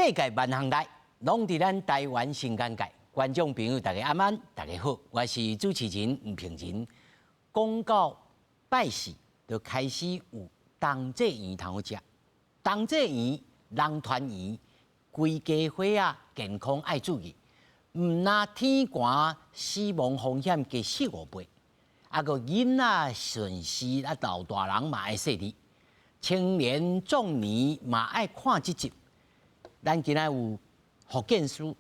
世界萬項代，攏佇咱台灣新尷尬。觀眾朋友，大家晚安，大家好，我是主持人吳平仁。講到拜四，就開始有冬至圓通好食。冬至圓、人團圓，規家伙仔健康愛注意，毋若天寒死亡風險加四五倍。啊，閣囡仔順時啊，老大人嘛愛細膩，青年壯年嘛愛看這集。咱今仔有復健師、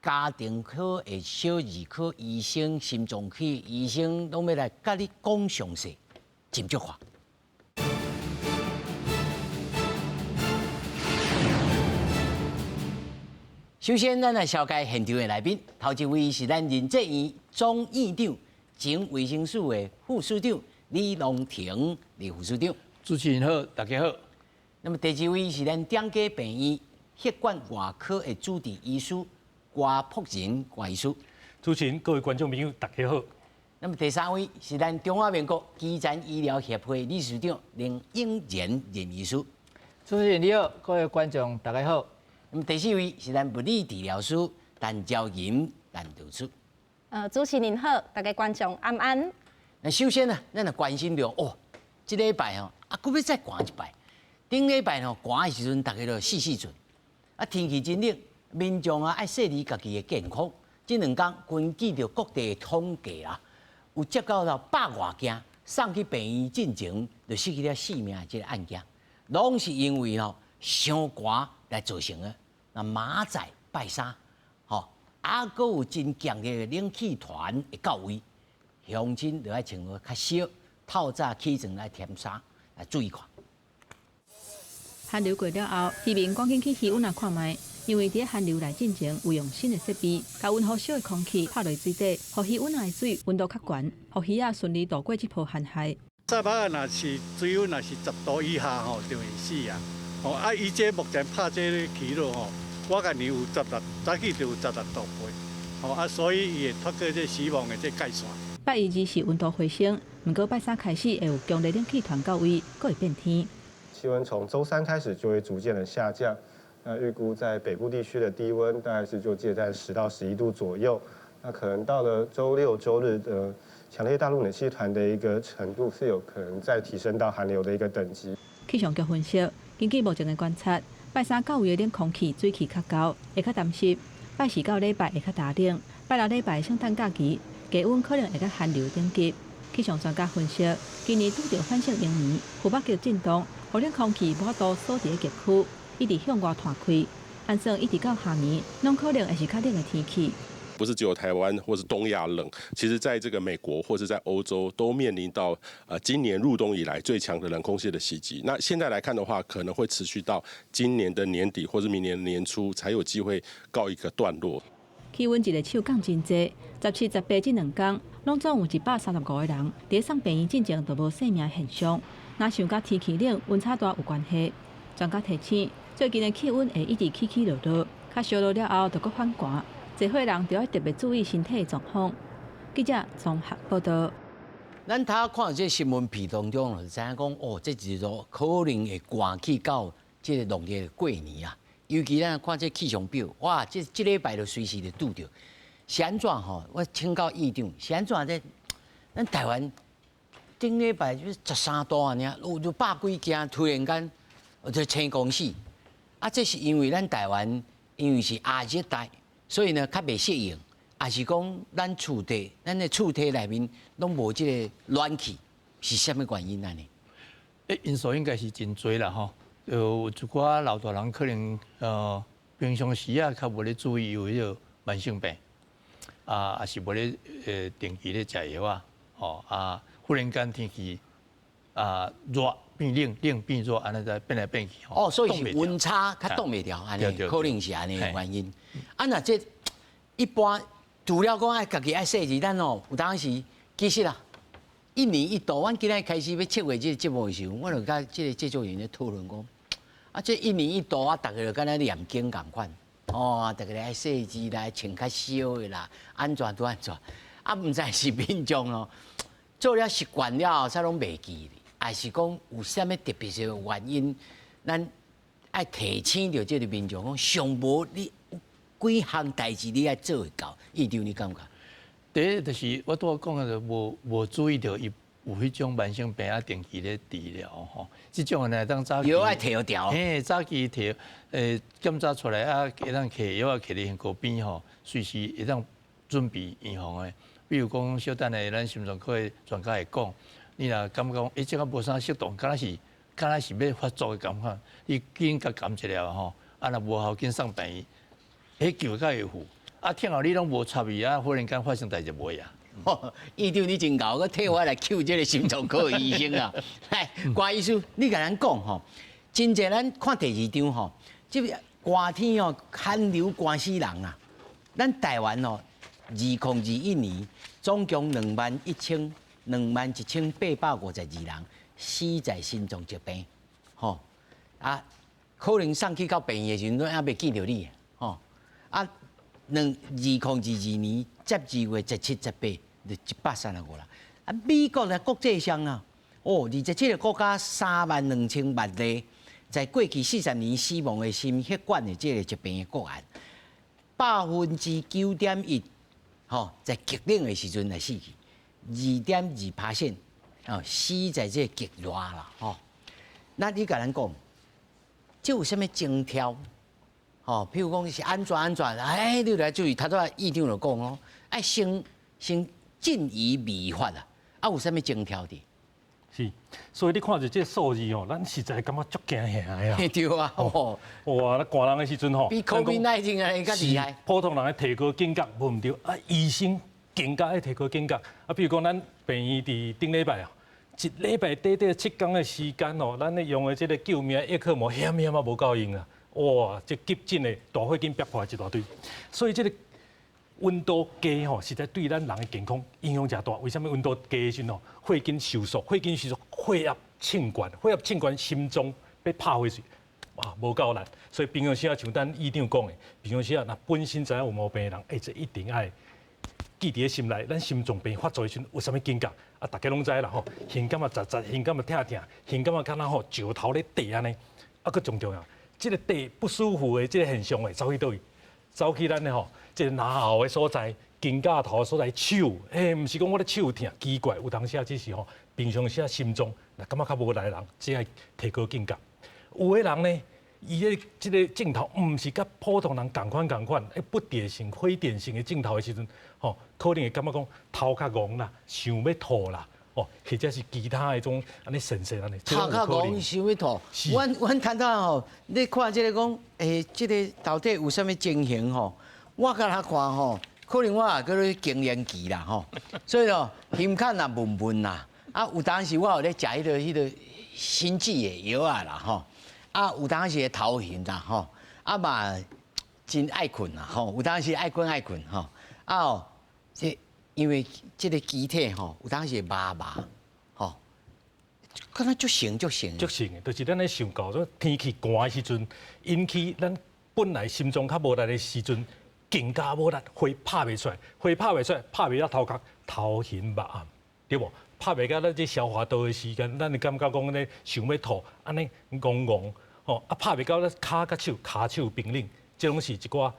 家庭科的小兒科醫生、心臟科醫生，攏欲來佮你講詳細，真足話。首先，咱來紹介現場的來賓，頭一位是咱仁濟醫院總院長、前衛生署的副署長李龍庭李副署長。主持人好，大家好。那麼第二位是咱蔣家病院血管外科的主治醫師郭璞仁郭醫師。主持人、各位觀眾朋友，大家好。那麼第三位是咱中華民國基層醫療協會理事長林永仁林醫師。主持人你好，各位觀眾大家好。那麼第四位是咱物理治療師陳昭銀陳導師。主持人好，大家觀眾晚安。那首先呢，咱來關心著哦，這禮拜吼，啊，閣欲再寒一擺。頂禮拜吼寒的時陣，大家都死死陣。啊，天氣真冷，民眾啊愛細膩家己的健康。這兩工根據著各地的統計啦，有接到了百外件送去病院進前就失去了性命的這個案件，攏是因為吼傷寒來造成的。那明仔載拜三，吼，啊，閣有真強烈的冷氣團會到位，鄉親就愛穿較少，透早起床來添衫，來注意看。寒流過了後，漁民趕緊去漁塭仔看覓，因為佇寒流來進前有用新的設備，共溫予燒的空氣拍落水底，予漁塭仔的水溫度較懸，予魚仔順利渡過這波寒害。早擺若是水溫若是10度以下吼，就會死啊！吼啊，伊這目前拍這个起落吼，我共年有十六，早起就有16度八，吼啊，所以伊會脫過這死亡的這界線。拜一二是溫度回升，毋過拜三開始會有強烈冷氣團到位，閣會變天。氣溫從週三開始就會逐漸的下降，那預估在北部地區的低溫大概是就介在10到11度左右，那可能到了週六、週日的強烈大陸冷氣團的一個程度是有可能再提升到寒流的一個等級。氣象局分析，根據目前的觀察，拜三到位的冷空氣水汽較厚，會較澹濕；拜四到禮拜會較乾冷，拜六禮拜聖誕假期，低溫可能會較寒流等級。氣象專家分析，今年拄著反聖嬰年，負北極震盪，予冷空氣無法度鎖佇極區，一直向外湠開。按算一直到下年，攏可能會是較冷的天氣。不是只有台灣或是東亞冷，其實在這個美國或是在歐洲都面臨到今年入冬以來最強的冷空氣的襲擊。那現在來看的話，可能會持續到今年的年底或是明年年初才有機會告一個段落。氣溫一个手降真濟，17、18這兩工，攏總有135個人佇送病院進前就無性命現象。若想佮天氣冷、溫差大有關係，專家提醒，最近的氣溫會一直起起落落，較燒熱了後就閣反寒，濟歲人就要特別注意身體的狀況。記者綜合報道。咱頭看這新聞片當中，就知影講哦，這一路可能會寒去到這個農曆過年啊。尤其咱看這氣象表，哇，這這禮拜就隨時就拄著。是按怎吼？我請教院長，是按怎這？咱台灣頂禮拜就是13度啊，爾有就百幾件，突然間就青光死。啊，這是因為咱台灣因為是亞熱帶，所以呢較袂適應，抑是講咱厝底，咱的厝體內面攏無這個暖氣，是啥物原因按呢？欸，因素應該是真濟啦吼。有一寡老大人可能平常時啊較無咧注意有彼個慢性病，啊，抑是無咧定期咧食藥啊，吼啊，忽然間天氣啊熱變冷，冷變熱，按呢在變來變去。哦，所以是溫差較擋袂牢，按呢可能是按呢原因。啊，若這一般除了講愛家己愛細膩，咱哦有當時其實啦，一年一度，阮今仔開始欲策劃這個節目的時陣，我就佮這個製作人咧討論講，啊，這一年一度啊，逐家就敢若念經仝款，哦，逐家愛細膩來穿較少的啦，按怎都按怎，啊，毋知是民眾哦，做了習慣了後，才攏袂記，抑是講有啥物特別的原因，咱愛提醒著這个民眾講，上無你幾項代誌你愛做會到，院長你感覺？第一就是我拄仔講的，就無注意著伊有彼種慢性病啊，定期咧治療吼。這種呢，當早藥愛提調，嘿，早期提檢查出來啊，會當提藥啊，提佇身邊吼，隨時會當準備預防的。比如講，小等下咱心臟科的專家會講，你若感覺講，欸，這個無啥適當，敢若是欲發作的感覺，你緊共含一粒吼，啊，若無效緊送病院，彼救較會赴。啊，聽後你攏無插伊啊，忽然間發生代誌袂啊。院長你真𠢕，閣替我來抾這个心臟科的醫生啊！來，郭醫師，你共咱講吼，真濟咱看第二張吼，這个寒天哦，寒流寒死人啊！咱台灣哦，2021年總共21,852人死在心臟疾病，吼啊，可能送去到病院的時陣，攏猶未見著你，吼啊。2022年12月17、18，就135人。啊，美國咧國際上啊，哦，27个國家3.2萬例，在過去40年死亡的心血管的這个疾病的個案，9.1%，吼，在極冷的時陣來死去，2.2%哦，死在這个極熱啦，吼。那你共咱講，這有啥物徵兆？吼，譬如講是按怎按怎，哎，你來注意，頭拄仔院長就講哦，愛先進而未發啊，啊有啥物徵兆佇？是，所以你看著這个數字吼，咱實在感覺足驚嚇的啊！對啊，哦，哇，咱寒人的時陣吼，比 COVID-19 還較厲害。普通人的提高警覺無毋對，啊，醫生更加愛提高警覺。啊，比如講咱病院佇頂禮拜啊，一禮拜短短7工的時間哦，咱咧用的這个救命葉克膜，險險啊無夠用啊！哇！這急診的大火緊逼破一大堆，所以這个溫度低吼，實在對咱人的健康影響誠大。為啥物溫度低的時陣吼，血管收縮，血管收縮，血壓升懸，血壓升懸，心臟欲拍火時，哇，無夠力。所以平常時啊，像咱院長講的，平常時啊，若本身知影有毛病的人，欸，這一定愛記佇咧心內。咱心臟病發作的時陣有啥物警覺？啊，大家攏知啦吼，胸感覺窒窒，胸感覺疼疼，胸感覺敢若吼石頭咧硩按呢，啊，閣上重要。這个硩不舒服的這个現象會走去佗位？走去咱的吼，這个嚨喉的所在、肩胛頭的所在、手，欸，毋是講我咧手疼，奇怪，有當時啊，只是吼平常時啊心臟若感覺較無力的人，這愛提高警覺。有的人呢，伊的這个症頭毋是佮普通人仝款仝款，欸，不典型、非典型的症頭的時陣，吼，可能會感覺講頭較戇啦，想欲吐啦。哦，或者是其他的種按呢神神按呢，頭較戇想欲吐。阮談到吼，你看這个講，欸，這个到底有啥物情形吼？我共他看吼，可能我也閣咧更年期啦吼，所以哦，胸口若悶悶啦，啊，有當時我有咧食彼个心悸的藥仔啦吼，啊，有當時會頭暈啦吼，啊嘛真愛睏啦吼，有當時愛睏愛睏吼，啊哦，這。因為這个機體吼，有當時會麻麻，吼，敢若足神足神。足神的，就是咱咧想到這天氣寒的時陣，引起咱本來心臟較無力的時陣，更加無力，血拍袂出來，血拍袂出來，拍袂到頭殼，頭暈目暗，對無？拍袂到咱這消化道的時間，咱會感覺講咧想欲吐，按呢戇戇，吼啊拍袂到咱跤佮手，跤手冰冷，這攏是一寡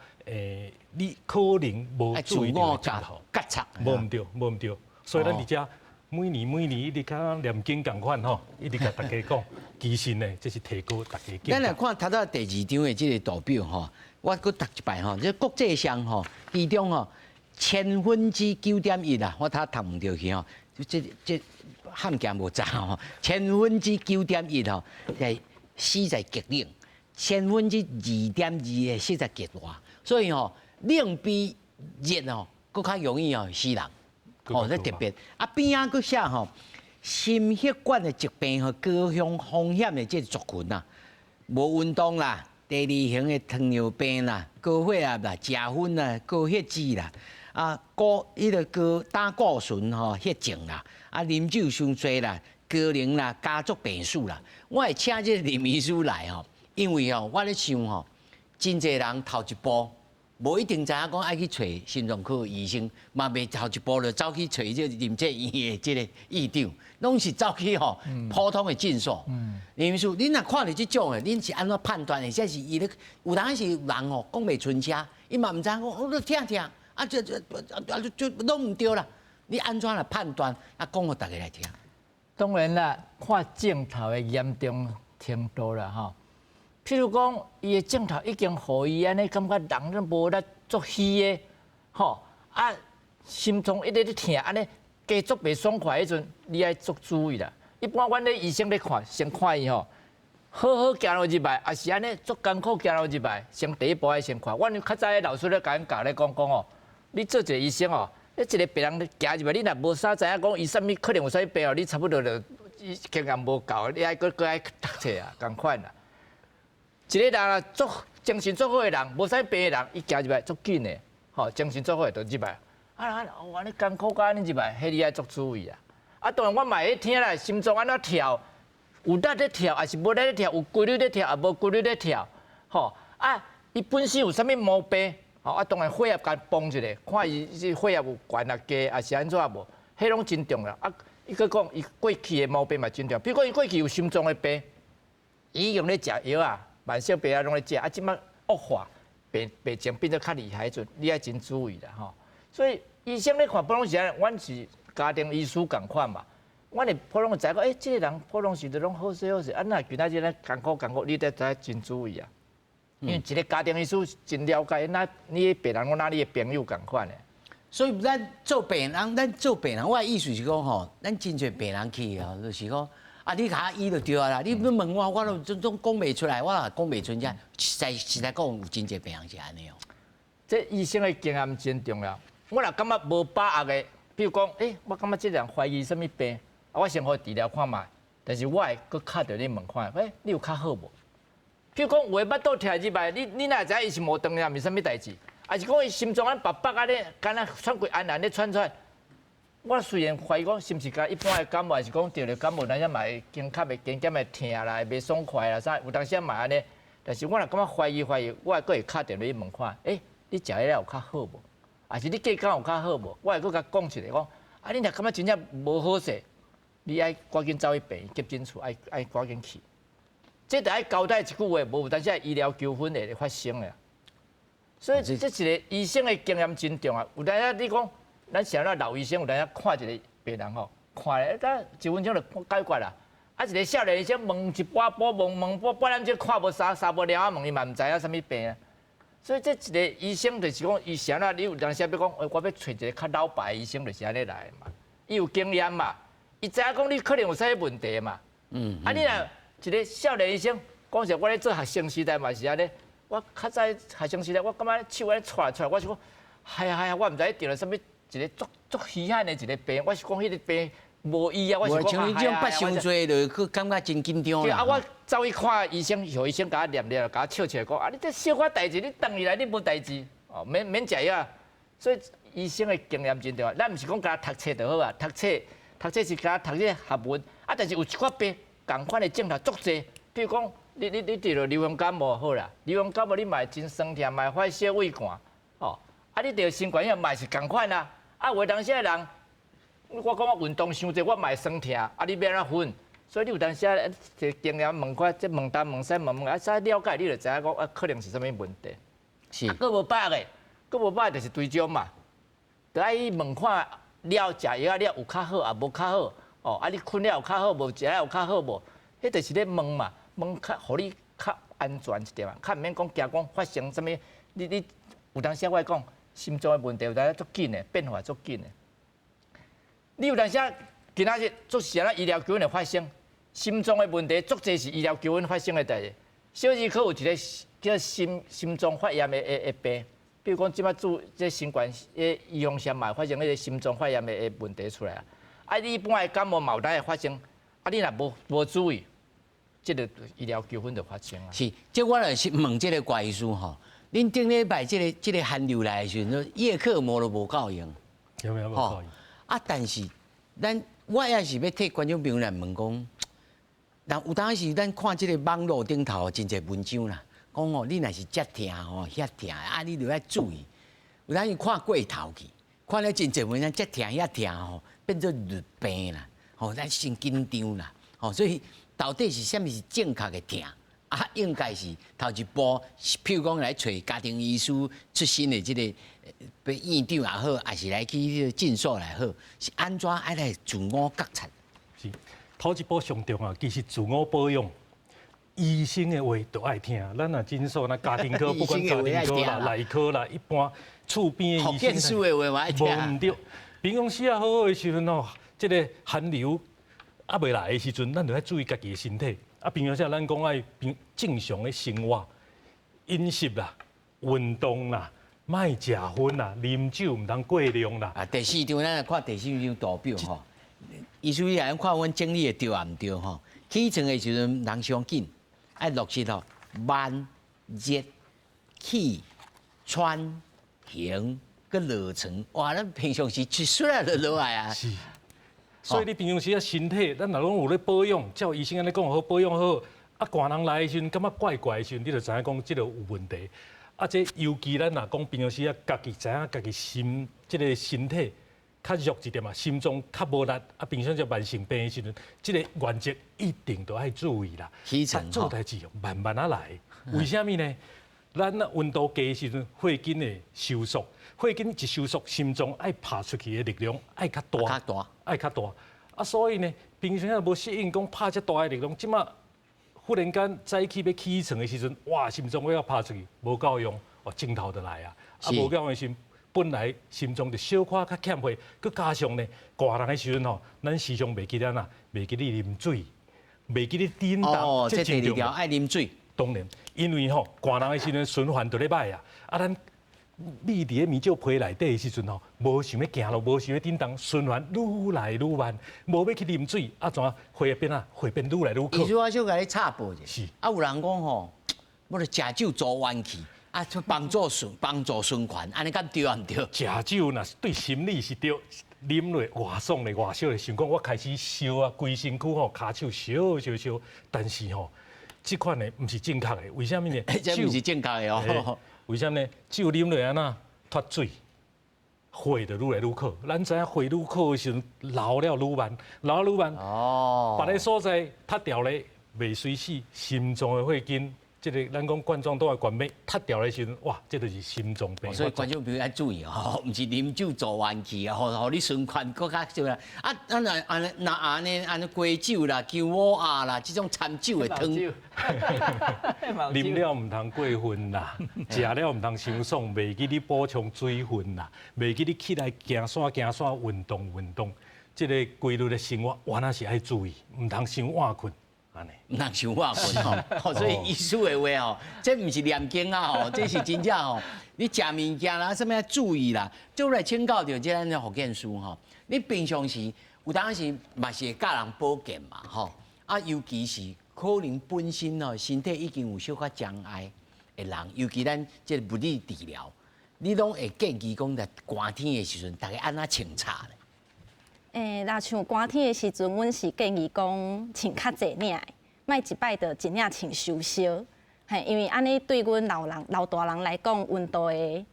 你可能無注意著的症頭，覺察，無毋對，無毋對，所以咱佇遮每年每年一直較念經仝款吼，一直共大家講，其實呢，這是提高大家警覺。咱來看頭拄第二張的這个圖表吼，我閣讀一擺吼，這國際上吼，其中吼9.1%啊，我頭讀毋著去吼，這漢件無雜吼，9.1%吼，係死在極冷，2.2%的死在極熱，所以吼，冷比熱吼，閣較容易哦死人，哦，這特別。啊，邊仔閣寫吼，心血管的疾病和高風險的這个族群啊，無運動啦，第二型的糖尿病啦，高血壓啦，食薰啦，高血脂啦，啊，高彼个高膽固醇吼血症啦，啊，啉酒傷濟啦，高齡啦，家族病史啦。我會請這个林醫師來吼，因為吼，我咧想吼，真濟人頭一步無一定知影講愛去揣心臟科醫生，嘛袂頭一步就走去揣這個林這醫院的這個院長，攏是走去吼普通的診所。林醫師，恁若看著這種的，恁是按怎判斷的？或者是伊咧有當時人吼講袂出聲，伊嘛毋知影講，我咧疼疼，啊這這啊就攏毋對啦。你按怎來判斷？啊，講予大家來聽。當然啦，看症頭的嚴重程度啦，吼。譬如講，伊的症頭已經予伊按呢感覺人攏無力足虛的，吼啊，心臟一直咧疼，按呢加足袂爽快彼陣，你愛足注意啦。一般阮咧醫生咧看，先看伊吼，好好行路入來，抑是按呢足艱苦行路入來，先第一步愛先看。阮較早老師咧共阮教咧講講哦，你做一個醫生哦，你一個病人行入來，你若無啥知影講伊啥物可能有啥物病哦，你差不多就經驗無夠，你愛閣閣愛讀冊啊，仝款啦。一個人啊，足精神足好的人，無啥病的人，伊行入來足緊的，吼，精神足好的就入來。啊啊，按呢艱苦甲按呢入來，彼你愛足注意啊。啊，當然我嘛會聽啦，心臟按怎跳，有力咧跳，抑是無力咧跳，有規律咧跳，抑無規律咧跳，吼啊，伊本身有啥物毛病，吼啊，當然血壓共磅一下，看伊這血壓有懸啊低，抑是按怎無，彼攏真重要。啊，伊閣講伊過去的毛病嘛真重要，比如講伊過去有心臟的病，伊用咧食藥啊。慢性病啊，攏咧食，啊，這擺惡化，病病情變得較厲害的陣，你愛真注意啦吼。所以醫生咧看，普通時陣，阮是家庭醫師仝款嘛，阮會普通知講，欸，這個人普通時都攏好勢好勢，啊，若今仔日咧艱苦艱苦，你得知真注意啊。因為一個家庭醫師真了解，那你的病人，我那你的朋友仝款的。所以咱做病人，咱做病人，我的意思是講吼，咱真濟病人去哦，就是講。啊！你共我醫就對啊啦！你問我，我攏總講袂出來，我也講袂出遮。實在實在講，有真濟病人是按呢哦。這醫生的經驗真重要。我若感覺無把握的，比如講，欸，我感覺這人懷疑啥物病，啊，我先予伊治療看覓，但是我會閣敲著你問看，欸，你有較好無？譬如講，有的腹肚疼入來，你哪會知影伊是無腸炎，是啥物代誌？抑是講伊心臟按呢叭叭按呢，敢若喘氣按按咧喘喘。我雖然懷疑講是毋是佮一般的感冒，還是講著著感冒，咱遮嘛會肩胛會肩胛會疼啦，會袂爽快啦，啥有當時嘛按呢。但是我若感覺懷疑懷疑，我會閣會敲電話去問看，欸，你食了有較好無？抑是你過工有較好無？我會閣共講一下講，啊，你若感覺真正無好勢，你愛趕緊走去病院急診室，愛愛趕緊去。這著愛交代一句話，無有當時醫療糾紛會發生的。所以這一個醫生的經驗真重要。有當時你講。咱啥那老醫生有當時看一個病人吼，看咧，才一分鐘就解決啦。啊，一個少年醫生問一半晡，問問半半點鐘看無三三無了仔問伊嘛毋知影啥物病啊。所以這一個醫生就是講，伊啥那你有當時欲講，我欲揣一個較老牌醫生就是按呢來的嘛。伊有經驗嘛，伊知影講你可能有啥物問題嘛。啊，你若一個少年醫生，講實我咧做學生時代嘛是按呢，我較早學生時代我感覺手按呢掣掣，我是講，哎呀哎呀，我毋知得著啥物。一個足足稀罕的一個病，我是講彼個病無醫啊，我是講像你這種捌傷濟，就去感覺真緊張啦。啊，我走去看醫生，予醫生共我念念，共我笑笑講，啊，你這小可代誌，你轉去來你無代誌，哦，免免食藥。所以醫生的經驗真重要，咱毋是講共讀冊就好啊，讀冊讀冊是共讀這學問，啊，但是有一寡病仝款的症頭足濟，比如講你你你得著流風感冒好啦，流風感冒你嘛會真酸痛，嘛會發燒畏寒，哦。啊！你著新冠也嘛是仝款啊！啊，有當時的人，我講我運動傷濟，我嘛會酸疼。啊，你欲按怎分？所以你有當時啊，這經驗問看，這問東問西問問，啊，使了解，你就知影講啊，可能是啥物問題。閣無把握的，閣無把握就是追蹤嘛。著愛去問看了，食藥了有較好，抑無較好？哦，啊，你睏了有較好無？食了有較好無？彼就是咧問嘛，問較予你較安全一點啊，較毋免講驚講發生啥物。你你有當時我會講。心臟的問題有當時足緊的，變化足緊的。你有當時今仔日做啥物醫療糾紛會發生？心臟的問題足濟是醫療糾紛發生的代誌。小兒科有一個叫心心臟發炎的的的病，比如講這擺注這新冠的預防針嘛，發生彼個心臟發炎的的問題出來啊。啊，你一般的感冒嘛有當會發生，啊，你若無無注意，這個醫療糾紛就發生啊。是，這我來是問這個郭醫師吼。恁頂禮拜這個這個寒流來的時陣，葉克膜都無夠用，有沒有無夠用？啊，但是咱我也是欲替觀眾朋友來問講，但有當時咱看這個網路頂頭真濟文章啦，講哦，你若是遮疼吼，遐疼，啊，你就愛注意。有當時看過頭去，看了真濟人遮疼遐疼吼，變做熱病啦，吼，咱先緊張啦，吼，所以到底是啥物是正確的疼？啊，應該是頭一步，譬如講來揣家庭醫師出身的這個院長也好，還是來去診所來好，是按怎愛來自我覺察？是頭一步上重要，其實自我保養，醫生的話都愛聽。咱若診所，那家庭科，不管家庭科啦、內科啦，一般厝邊的醫生的話嘛愛聽。無毋對，平常時啊好好的時陣吼，這個寒流猶未來的時陣，咱就愛注意家己的身體。啊，平常時咱講愛平正常的生活、飲食啦、運動啦、莫食薰啦、啉酒毋通過量啦。啊，第四張咱來看第四張圖表吼。醫師你來看阮整理的對抑毋對吼？起床的時陣人上緊，愛落實吼慢熱氣喘行閣落床。哇，咱平常時一出來就落來啊。是。所以你平常時啊身體，咱若攏有咧保養，照醫生按呢講好保養好，啊寒人來的時陣感覺怪怪的時陣，你就知影講這個有問題。啊，這尤其咱若講平常時啊，家己知影家己心這個身體較弱一點啊，心臟較無力，啊平常時慢性病的時陣，這個原則一定都愛注意啦。起床做代誌慢慢仔來，為啥物呢？咱溫度低的時陣，血筋會收縮，血筋一收縮，心臟愛拍出去的力量愛較大，較大，愛較大。啊，所以呢，平常時無適應講拍遮大的力量，這馬忽然間早起欲起床的時陣，哇，心臟欲拍出去，無夠用，哦，症頭就來啊。啊，無夠用的時陣，本來心臟就小可較欠血，閣加上呢，寒人的時陣吼，咱時常袂記得哪，袂記得啉水，袂記得振動。哦，這第二條愛啉水。當然，因為吼寒人的時陣循環就咧歹啊，啊咱覕佇咧棉罩被內底的時陣吼，無想欲行路，無想欲振動，循環愈來愈慢，無欲去啉水，啊怎血變啊？血變愈來愈渴。其實我小共你插播者。是。啊，有人講吼，我著食酒助元氣，啊，幫助循環，按呢敢對抑毋對？食酒若是對心理是對，啉落偌爽咧，偌燒咧，想講我開始燒啊，規身軀吼，跤手燒燒燒，但是吼。這款的毋是正確的，為啥物呢？這毋是正確的哦。為啥物呢？酒啉落按怎脫水，血就愈來愈渴。咱知影血愈渴的時陣，流了愈慢，流愈慢。哦。別个所在脫掉咧，袂隨死，心臟的血筋。這個咱講冠狀動脈冠脈脫掉的時陣，哇，這就是心臟病。所以觀眾朋友愛注意哦，毋是啉酒助元氣啊，予你循環閣較少啦。啊，咱若按呢，若按呢按呢雞酒啦、薑母鴨啦，這種摻酒的湯，啉了毋通過分啦，食了毋通傷爽，袂記你補充水分啦，袂記你起來行山行山運動運動，這個規律的生活，原來是愛注意，毋通傷晚睏。毋通傷晚睏吼，所以醫師的話吼，這毋是念經啊吼，這是真正吼。你食物件啦，啥物愛注意啦。就來請教著這咱福建師吼，你平常時有當時嘛是會教人保健嘛吼，啊，尤其是可能本身吼身體已經有小可障礙的人，尤其咱這個物理治療，你攏會建議講在寒天的時陣，大家按怎穿插咧？若像寒天的時陣，阮是建議講穿較濟領的，莫一擺就一領穿傷少，嘿，因為按呢對阮老人、老大人來講，溫度的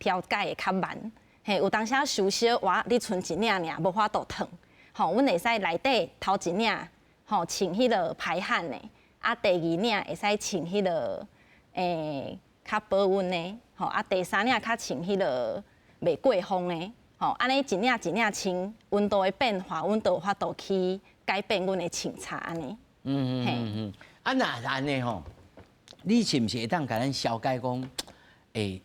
調節會較慢，嘿，有當時傷燒，哇，你賰一領爾，無法度燙，吼，阮會使內底頭一領，吼，穿彼個排汗的，啊，第二領會使穿彼個較保溫的，吼，啊，第三領較穿彼個袂過風的。吼，按呢一領一領穿，溫度的變化，阮都有法度去改變阮的穿插按呢。啊，若按呢吼，你是毋是會當共咱紹介講，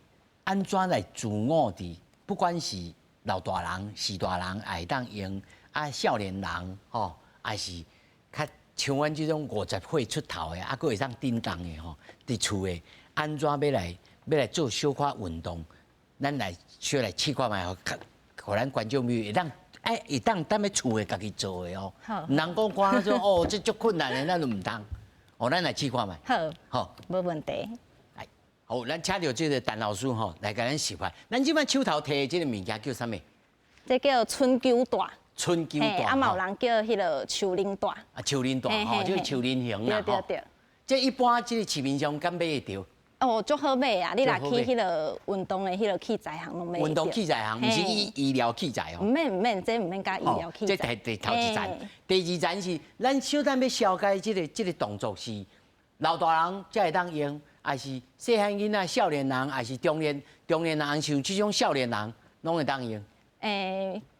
按怎來自我佇，不管是老大人、序大人，也會當用，啊，少年人吼，還是較像阮這種50歲出頭的，啊，閣會當振動的吼，佇厝的，按怎欲來做小可運動，咱來小來試看覓，予咱觀眾朋友會當，會當踮咧厝的家己做的哦。好。毋通講看說哦，這足困難的，咱就毋通。哦，咱來試看覓。好。好。無問題。來，好，咱請著這個陳老師吼，來共咱示範。咱這擺手頭提的這個物件叫啥物？這叫春秋帶。春秋帶。啊，嘛有人叫彼個樹奶帶。啊，樹奶帶吼，這個樹奶型啦吼。對對對。這一般這個市面上敢買會著？哦，足好買啊！你若去彼个運動的彼个器材行攏買。運動器材行，毋是醫療器材哦。毋免毋免，這毋免佮醫療器材。這第頭一層，第二層是咱小等欲紹介這个動作是老大人才會當用，抑是細漢囡仔、少年人，抑是中年人，像這種少年人攏會當用。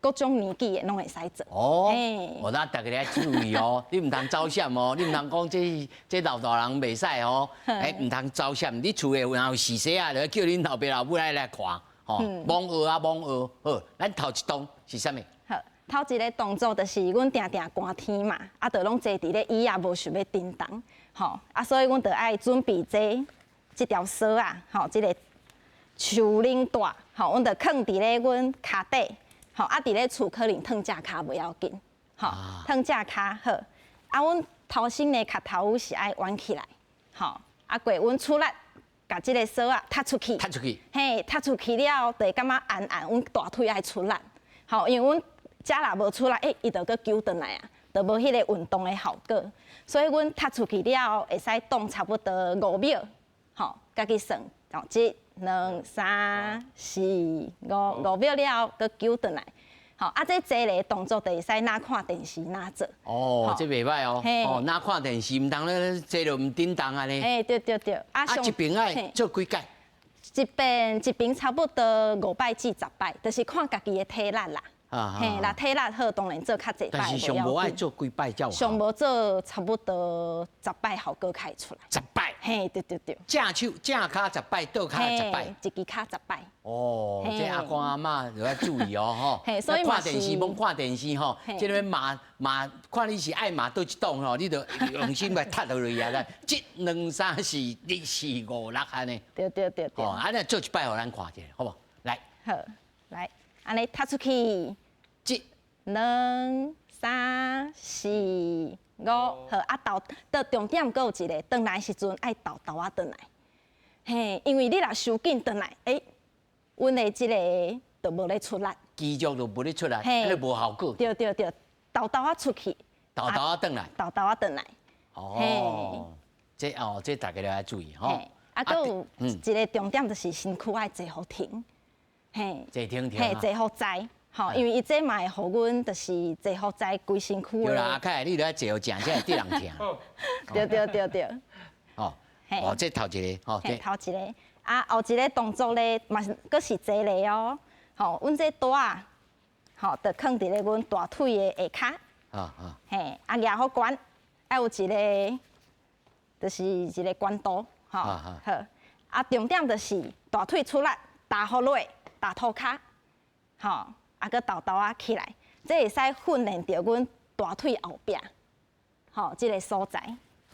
各種年紀的攏會使做。哦，哦，那大家愛注意哦，你毋通走閃哦，你毋通講這老大人袂使哦，毋通走閃。你厝內若有序細仔，就叫恁老爸老母來看，吼，罔學啊罔學。好，咱頭一動是啥物？好，頭一个動作就是阮定定寒天嘛，啊，就攏坐佇咧椅仔，無想欲振動，吼，啊，所以阮就愛準備這條索仔，吼，這个手輪帶，吼，阮就囥佇咧阮跤底。吼，啊，佇咧厝可能褪正跤袂要緊，吼，褪正跤好。啊，阮頭先的跤頭是愛彎起來，吼，啊，過阮出力，共這个索仔踢出去，踢出去，嘿，踢出去了，就會感覺按按，阮大腿愛出力，吼，因為阮遮若無出力，欸，伊就閣揪轉來啊，就無彼个運動的效果。所以阮踢出去了，會使擋差不多5秒，吼，家己算，吼，一、兩、三、四、五，5秒了後，閣揪轉來，吼，啊，這坐咧動作就會使若看電視若做。哦，這袂䆀哦，哦，若看電視，毋通咧坐著毋振動按呢。嘿，對對對。啊，一邊愛做幾擺？一邊差不多5擺至10擺，就是看家己的體力啦。嘿，若體力好，當然做較濟擺。但是上無愛做幾擺才有效。上無做差不多十擺效果較會出來。十擺。嘿，對對對。正手正跤十擺，倒跤十擺。一支跤十擺。哦，這阿公阿嬤就愛注意哦，吼。嘿，所以看電視，罔看電視吼，這个罵罵，看你是愛罵佗一檔吼，你就用心來踢落去啊！一、兩、三、四、四、五、六按呢。對對對對。哦，按呢做一擺予咱看一下，好無？來。好，來，按呢踢出去。一、兩、三、四、五，好啊！沓到重點，閣有一个，轉來時陣愛沓沓仔轉來，嘿，因為你若傷緊轉來，欸，阮的這个就無咧出力，肌肉就無咧出力，彼个無效果。對對對，沓沓仔出去，沓沓仔轉來，沓沓仔轉來。哦，這大家都愛注意吼。啊，閣有一个重點就是身軀愛坐予挺，嘿，坐挺挺，嘿，坐予知。吼，因為伊這嘛會予阮，就是坐予知規身軀。對啦，阿凱，你著愛坐予正，才會得人疼。對對對對。哦，哦，這頭一个，吼，頭一个，啊，後一个動作咧，嘛是閣是坐咧哦。吼，阮這帶仔，吼，就囥佇咧阮大腿的下跤。啊啊。嘿，啊，舉予懸，愛有一个，就是一个懸度，吼，好。啊，重點就是大腿出力，踏予落，踏塗跤，吼。啊，閣沓沓仔起來，這會使訓練著阮大腿後壁，吼，這个所在，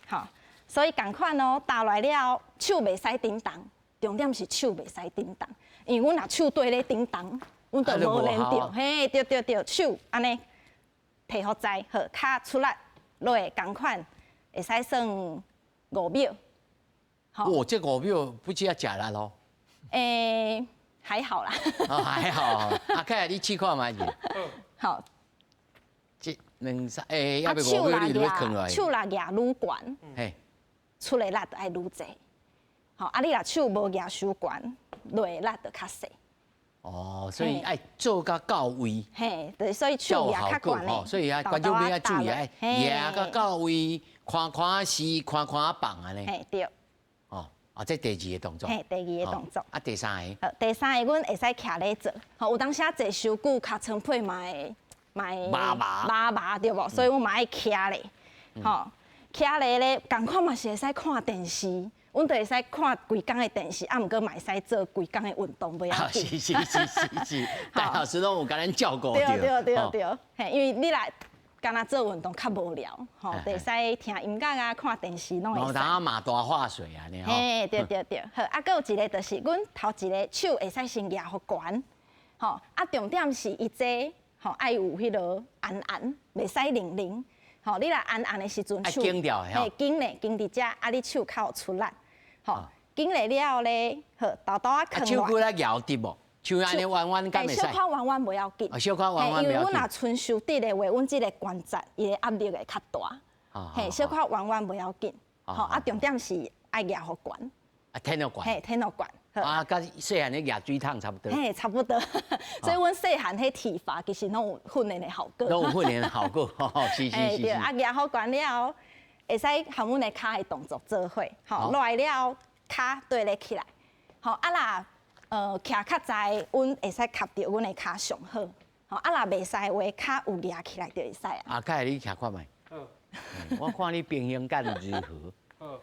吼，所以仝款哦，踏落來了，手袂使振動，重點是手袂使振動，因為阮若手綴咧振動，阮就無練著，嘿，對對對，手按呢提予知，好，跤出力落，仝款會使算五秒。哦，這五秒不止啊，食力咯。欸，還好啦。哦，還好。阿凱，你試看覓者。好。一、兩、三，欸，猶未5秒，你就欲囥落來。手若舉愈懸，嘿，出的力就愛愈濟。吼，啊，你若手無舉傷懸，落的力就較細。哦，所以愛做甲到位。嘿，對，所以手舉較懸的。所以啊，觀眾朋友愛注意，愛舉甲到位，寬寬勢，寬寬放按呢。嘿，對。啊，這第二个動作。嘿，第二个動作。啊，第三个。好，第三个，阮會使徛咧做。吼，有當時坐傷久，尻川皮嘛會嘛會麻麻麻麻對無？所以阮嘛愛徛咧，吼，徛咧咧，仝款嘛是會使看電視，阮就會使看規工的電視，啊，毋過嘛會使做規工的運動，袂要緊。是是是是是，戴老師攏有共咱照顧對對對對，嘿，因為你來。敢若做運動較無聊，吼，會使聽音樂啊，看電視攏會使。有當嘛大化水啊，呢吼。嘿，對對對，好，啊，閣有一个就是，阮頭一个手會使先舉予懸，吼，啊，重點是伊這吼愛有彼个按按，袂使零零，吼，你若按按的時陣手，嘿，緊咧，緊佇遮，啊，你手較有出力，吼，緊咧了後咧，好，沓沓仔囥。手閣來搖直無？手按呢彎彎敢會使？小可彎彎袂要緊。小可彎彎袂要緊。因為阮若伸傷直的話，阮這个關節伊的壓力會較大。嘿，小可彎彎袂要緊。吼啊，重點是愛舉予懸。啊，挺予懸。嘿，挺予懸。啊，佮細漢咧舉水桶差不多。嘿，差不多。所以阮細漢彼體罰其實攏有訓練的效果。攏有訓練的效果，是是是。對，啊，舉予懸了後，會使和阮的跤的動作做伙，吼，落來了後，跤對咧起來，吼，啊若徛較在，阮會使合著阮的跤上好，吼，啊若袂使的話，跤有舉起來就會使啊。啊，凱你徛看覓？我看你平衡感如何？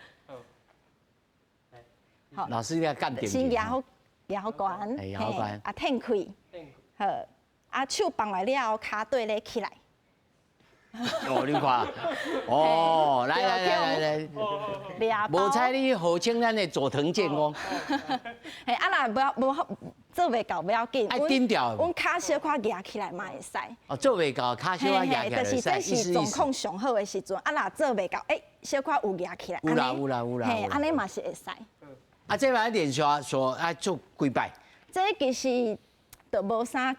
好，老師你來鑑定。先舉予舉予懸，舉予懸，啊，挺開，好，啊，手放來了後，跤對咧起來。哦，你看，哦，來來來來來，無彩你號稱咱的佐藤健講。嘿，啊若無無做袂到，不要緊。愛頂掉。阮跤小可舉起來嘛會使。哦，做袂到，跤小可舉起來就是這是狀況上好的時陣，啊若做袂到，欸，小可有舉起來。有啦有啦有啦。嘿，按呢嘛是會使。啊，這擺連續說愛做幾擺？這其實就無啥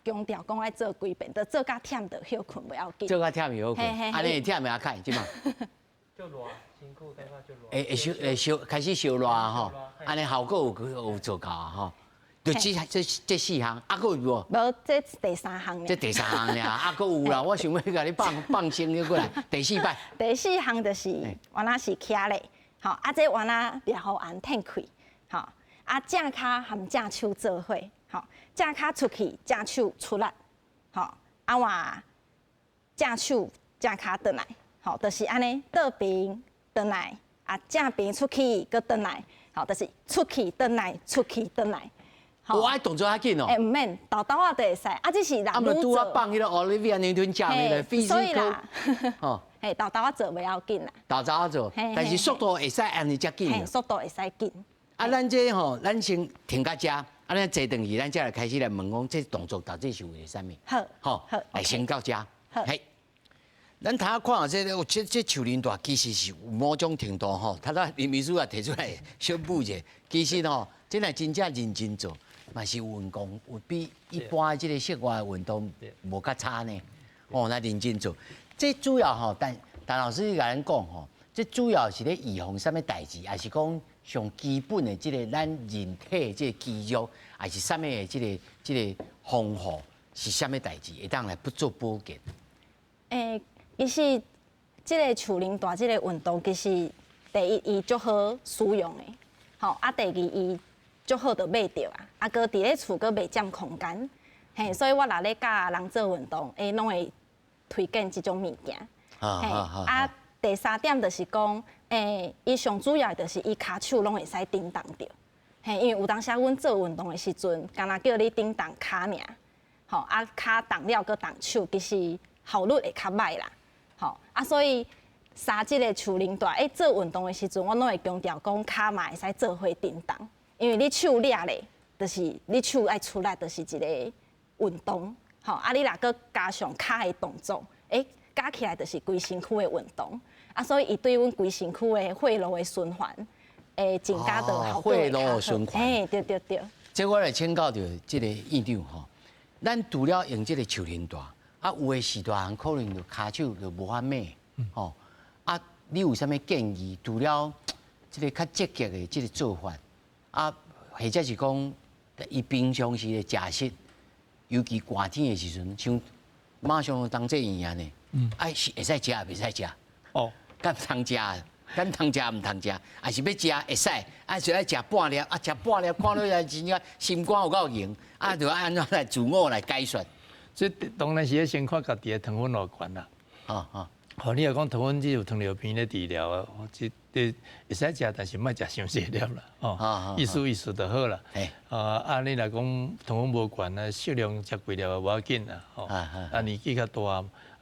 強調講愛做幾遍，就做甲忝就歇睏袂要緊。做甲忝就歇睏，按呢會忝袂啊？凱，這馬。就熱，辛苦感覺就熱。會會燒會燒，開始燒熱吼，按呢效果有有做到吼。就這這這四項，啊，閣有無？無，這第三項。這第三項爾，啊，閣有啦。我想欲共你放放生了過來，第四擺。第四項就是原來是徛咧，吼，啊，這原來掠予懸挺開，吼，啊，正跤含正手做伙，吼，正跤出去，正手出力，吼，啊換正手正跤轉來，吼，就是按呢，倒爿轉來，啊，正爿出去，閣轉來，吼，就是出去轉來，出去轉來。我愛動作較緊哦。欸，毋免，沓沓仔就會使。啊，這是人啊，毋拄仔放彼個 Olivia Newton-John 那個飛所以啦，吼，嘿，沓沓仔做袂要緊啦。沓沓仔做，但是速度會使按呢遮緊。速度會使緊。啊，咱這吼，咱先停到遮，啊，咱坐轉去，咱才來開始來問講，這動作到底是為了啥物？好，好，來先到遮。好，嘿，咱頭仔看這個，這這樹林帶其實是有某種程度吼，頭仔林秘書也提出來小補者，其實吼，這若真正認真做，嘛是有運動，有比一般這個室外運動無較差呢。哦，那認真做，這主要吼，但陳老師你共咱講吼，這主要是咧預防啥物代誌，抑是講上基本的這個咱人體這個肌肉，抑是啥物的這個這個防護是啥物代誌，會當來不做保健？欸，其實這個樹奶帶這個運動，其實第一伊足好使用的，吼啊，第二伊足好就買著啊，啊，閣佇咧厝閣袂佔空間，嘿，所以我若咧教人做運動，欸，攏會推薦這種物件。嘿，啊，第三點就是講，欸，伊上主要的就是伊跤手攏會使振動著，嘿，因為有當時阮做運動的時陣，干焦叫你振動跤爾，吼，啊，跤動了閣動手，其實效率會較䆀啦，吼，啊，所以三這個樹奶帶，欸，做運動的時陣，我攏會強調講，跤嘛會使做伙振動。因為你手掠咧，就是你手愛出力，就是一個運動，吼啊！你若閣加上跤的動作，欸，加起來就是規身軀的運動，啊，所以伊對阮規身軀的血路的循環，會增加到效果血路的循環，欸，對對對。這我來請教著這個院長吼，咱除了用這個樹奶帶，啊，有的序大人可能就跤手就無法猛，吼，啊，你有啥物建議？除了這個較積極的這個做法？啊，或者是講，伊平常時的食食，尤其寒天的時陣，像馬上冬這樣呢，啊是會使食，袂使食？哦，敢通食？敢通食毋通食？抑是欲食會使？啊，是愛食半粒，啊，食半粒，看落來真正心肝有夠硬，啊，就按怎來自我來解說？這當然是愛先看家己的糖分偌懸啦。啊啊。吼，你若講糖分只有糖尿病咧治療啊，這這會使食，但是莫食傷濟粒啦，哦，意思意思就好啦。啊，啊，你若講糖分無懸啊，適量食幾粒也無要緊啦，吼。啊，年紀較大，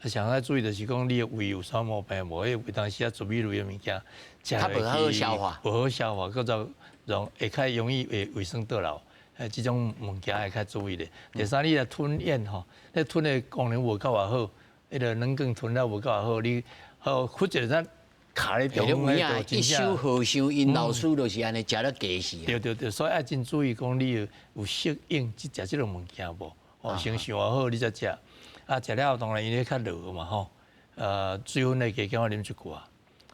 啊，上愛注意就是講你的胃有啥毛病無？彼有當時啊，糯米類的物件食落去無好消化，無好消化，閣就容會較容易會胃酸倒流，欸，這種物件會較注意咧。第三，你若吞嚥吼，你吞的功能無夠偌好。彼個軟管吞了無夠好，你好或者咱卡咧中間，一首和尚𪜶老師就是按呢食了假死。對對對，所以愛真注意講你有有適應去食這個物件無？哦，先想好你才食。啊，食了後當然伊咧較熱嘛吼，水分會加減仔啉一寡。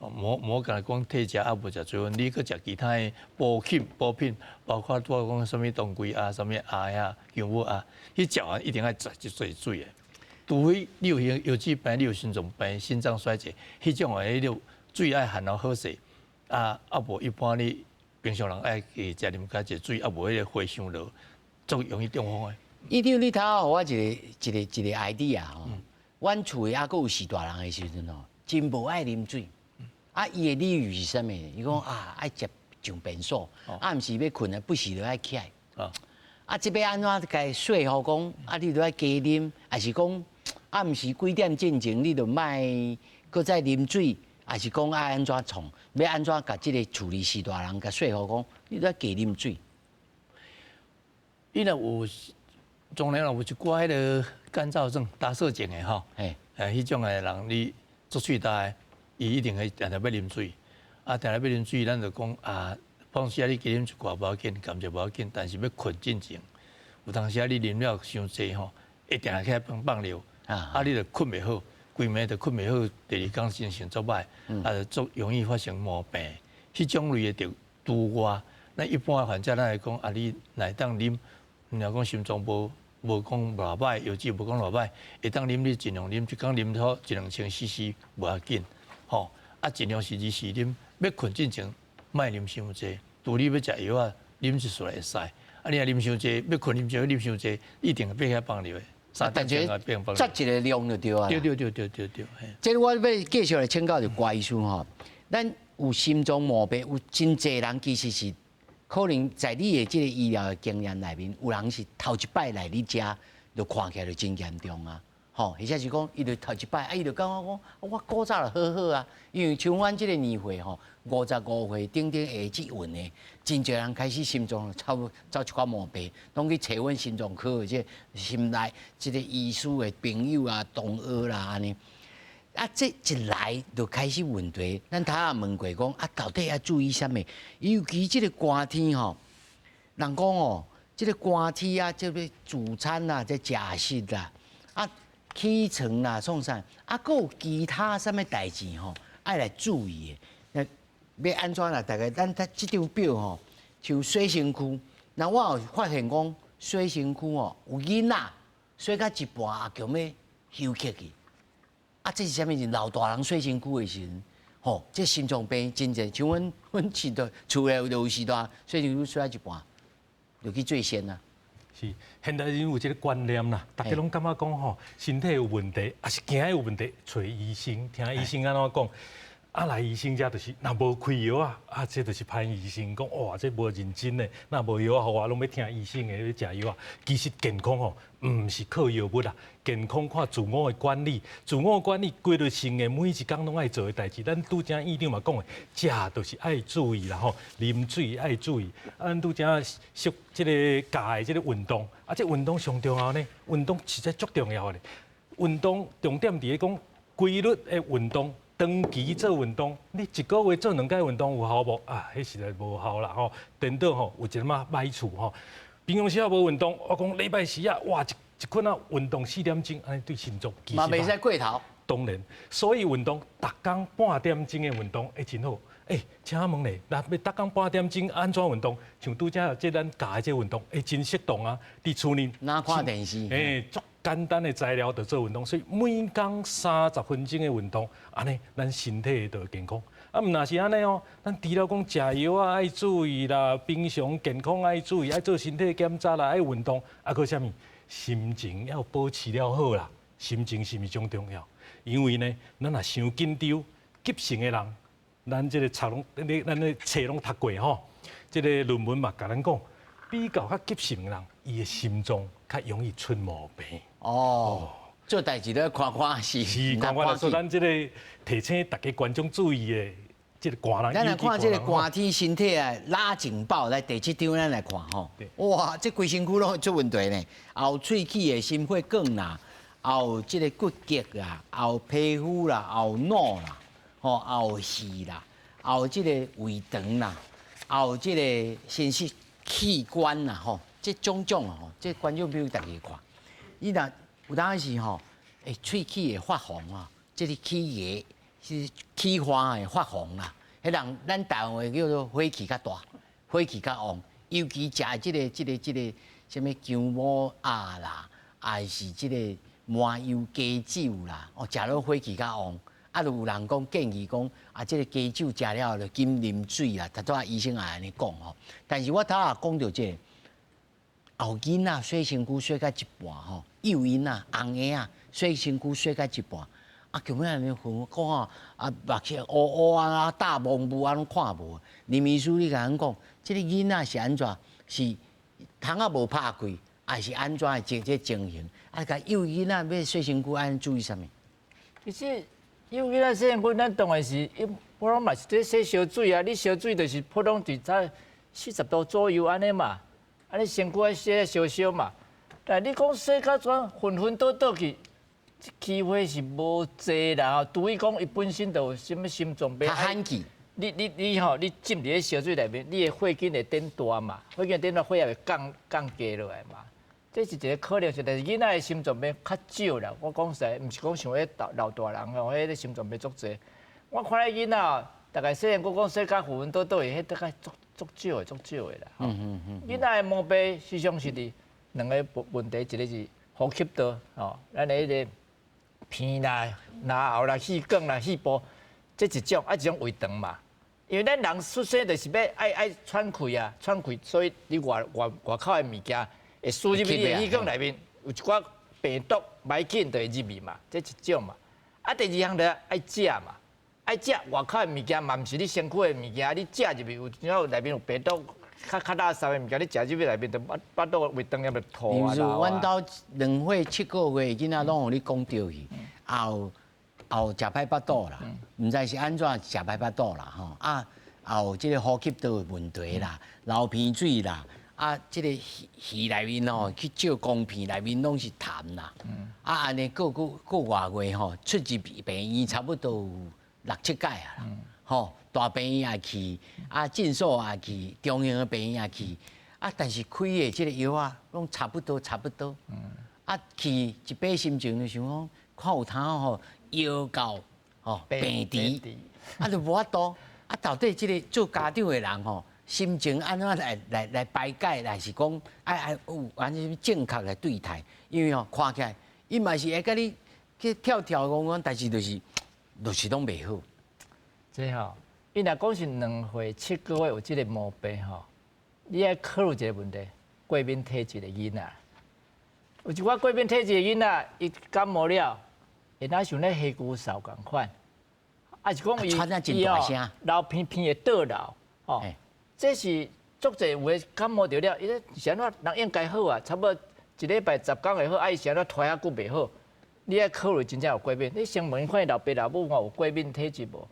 無干焦講退食啊，無食水分，你閣食其他的補品補品，包括拄仔講啥物當歸啊、啥物鴨呀、薑母啊，你食完一定愛食一濟水的。除非你有腰子病，你有心臟病、心臟衰竭，彼種的彼個水愛含到好勢，啊啊無一般你平常人愛加食啉較濟水，啊無彼個血傷落，足容易中風的。院長，你頭仔予我一個 idea 吼，阮厝的猶閣有序大人的時陣吼，真無愛啉水。啊，伊的理由是啥物？伊講啊，愛食上便所，啊，毋是欲睏啊，不時就愛起來。啊，這欲按怎共伊說服講？啊，你著愛加啉，抑是講啊，毋是幾點進前你著莫閣再啉水，抑是講愛按怎創？欲按怎共這个厝裡序大人共說服講，你著愛加啉水。你若有當然有一寡彼个乾燥症、乾燥症的吼，彼種的人，你足喙焦的，伊一定會定定欲啉水。啊，定定欲啉水，咱就講啊，當時啊你加啉一寡無要緊，甘蔗無要緊，但是欲睏進前，有當時啊你啉了傷濟吼，會定定起來放放尿，啊你就睏袂好，規暝就睏袂好，第二工精神足歹，啊就足容易發生毛病。彼種類的就除外，咱一般的患者咱會講啊，你若會當啉，若講心臟無講偌歹，藥劑無講偌歹，會當啉你盡量啉，一工啉好一兩千 CC 無要緊，吼啊盡量是二時啉，欲睏進前莫啉傷濟，除你欲食藥仔，啉一撮會使。啊你若啉傷濟，欲睏啉少啉傷濟，一定會變遐放尿的。但是節一個量就對啊。對對對對對對。這我欲繼續來請教就郭醫師吼，咱有心臟毛病，有真濟人其實是可能在你的這个醫療的經驗內面，有人是頭一擺來你遮，就看起來就真嚴重啊，吼，或者是講伊就頭一擺，啊，伊就感覺講，我古早就好好啊，因為像阮這个年歲吼，55歲頂頂下這運的，真濟人開始心臟走走一寡毛病，攏去揣阮心臟科的這心內這个醫師的朋友啊、同學啦按呢。啊，這一來就開始問題，咱頭仔問過講啊，到底愛注意啥物？尤其這个寒天吼，人講哦，這个寒天啊，這个聚餐啊，這食食啦，啊起床啦，創啥？啊，閣有其他啥物代誌吼，愛來注意的。那欲按怎啦？大家咱睇這張表吼，像洗身軀，那我有發現講洗身軀吼，有囡仔洗到一半也強欲休克去。啊，這是啥物？老大人洗身軀的時陣，吼，這心臟病真濟。像阮阮時代厝內就有時代洗身軀洗到一半，就去做仙啊。是，現代人有這个觀念啦，大家攏感覺講吼，身體有問題，抑是驚有問題，揣醫生，聽醫生按怎講。啊，來醫生遮就是，若無開藥啊，啊，這就是歹醫生講，哇，這無認真的，若無藥仔予我，攏欲聽醫生的，欲食藥仔。其實健康吼，毋是靠藥物啦，健康看自我的管理，自我管理規律性的每一工攏愛做的代誌。咱拄才院長嘛講的，食就是愛注意啦吼，啉水愛注意。啊，咱拄才說這个教的這个運動，啊，這運動上重要呢，運動實在足重要的。運動重點佇咧講規律的運動。長期做運動，你一个月做兩擺運動有效無？啊，彼實在無效啦吼。顛倒吼有一點仔歹處吼。平常時仔無運動，我講禮拜四啊，哇一一睏仔運動4點鐘，按呢對心臟其實嘛袂使過頭。當然，所以運動逐工半點鐘的運動會真好。欸，請問咧，若欲逐工半點鐘按怎運動？像拄才這咱教的這運動，會真適當啊。佇厝內，若看電視，欸，足簡單的材料就做運動，所以每工30分鐘的運動，按呢，咱身體就會健康。啊，毋若是按呢哦，咱除了講食藥仔愛注意啦，平常健康愛注意，愛做身體檢查啦，愛運動，啊，閣啥物？心情要保持了好啦，心情是毋是上重要？因為呢，咱若傷緊張、急性的人，咱這个冊攏、咱的冊攏讀過吼，這个論文嘛共咱講，比較較急性的人，伊的心臟較容易出毛病。哦，做代誌都愛看看是，是看看，所以咱這个提醒大家觀眾注意的，這个寒人。咱來看這个寒天身體啊，拉警報來第七張，咱來看吼。哇，這規身軀攏會出問題呢，有喙齒的心血管啦，有這个骨骼啦，有皮膚啦，有腦啦，吼，有肺啦，有這个胃腸啦，有這个生殖器官啦，吼，這種種吼，這觀眾朋友大家看，你若有當時吼，欸，喙齒會發紅啊，這个起牙，是氣花的發紅啦。彼人咱台灣話叫做火氣較大，火氣較旺，尤其食這個啥物薑母鴨啦，還是這個麻油雞酒啦，哦，食了火氣較旺。啊，就有人講建議講，啊，這個雞酒食了就緊啉水啦，拄仔醫生也按呢講吼。但是我頭仔講著這個，後囡仔洗身軀洗到一半吼，幼囡仔、紅嬰仔洗身軀洗到一半，啊，叫欲按呢分講啊，啊，目色烏烏啊，大蒙霧啊，攏看無。林醫師，你共阮講，這個囡仔是按怎？是窗仔無拍開，還是按怎的這情形？啊，共幼囡仔欲洗身軀，按注意啥物？其實幼囡仔洗身軀，咱當然是，普通嘛是咧洗燒水啊。你燒水就是普通佇在40度左右按呢嘛，啊，你身軀愛洗燒燒嘛。但你講洗甲怎昏昏倒倒去，機會是無濟啦吼。除非講伊本身就有啥物心臟病。較罕見。你吼，你浸佇咧燒水內面，你的血管會變大嘛？血管變大，血壓會降低落來嘛？這是一個可能性，但是囡仔的心臟病較少啦。我講實在，毋是講像彼老大人吼，彼個心臟病足濟。我看彼囡仔，大概細漢閣講洗甲昏昏倒倒的，彼大概足足少的，足少的啦。囡仔的毛病實際上是佇兩個問題，一個是呼吸道吼，咱的彼個鼻啦、咽喉啦、氣管啦、肺部，這一種，啊一種胃腸嘛。因為咱人出生就是欲愛喘氣啊，喘氣，所以你外口的物件會輸入去你的氣管內面，有一寡病毒袂緊就會入去嘛，這一種嘛。啊，第二項就愛食嘛，愛食外口的物件嘛，毋是你身軀的物件，你食入去有影內面有病毒，較垃圾的物件，你食入去內面就腹肚胃腸炎就吐啊。阮兜2歲7個月囡仔攏予你講著去，也有食歹腹肚啦，毋知是按怎食歹腹肚啦吼，啊，也有這個呼吸道的問題啦，流鼻水啦，啊，這個耳內面吼去照光片內面攏是痰啦，啊，按呢過過過外月吼，出入病院差不多有六七擺啊啦，吼，大病院也去，啊，診所也去，中型的病院也去，啊，但是開的這個藥啊，攏差不多差不多，啊，去一擺心情就想講，看有通吼藥到吼病治，啊，就無法度，啊，到底這個做家長的人吼，心情按怎來排解，還是講愛有按呢正確來對待？因為吼看起來，伊嘛是會共你去跳跳講講，但是就是攏袂好。這吼，伊若講是2歲7個月有這個毛病吼，你愛考慮一個問題，過敏體質的囡仔。有一寡過敏體質的囡仔，伊感冒了，會若像咧火龜嗽仝款，啊是講伊伊哦流鼻鼻會倒流，吼。這是足濟有的感冒著了，伊咧是按怎人應該好啊，差不多一禮拜10工會好，啊伊是按怎拖遐久袂好？你愛考慮真正有過敏，你先問伊看伊老爸老母有過敏體質無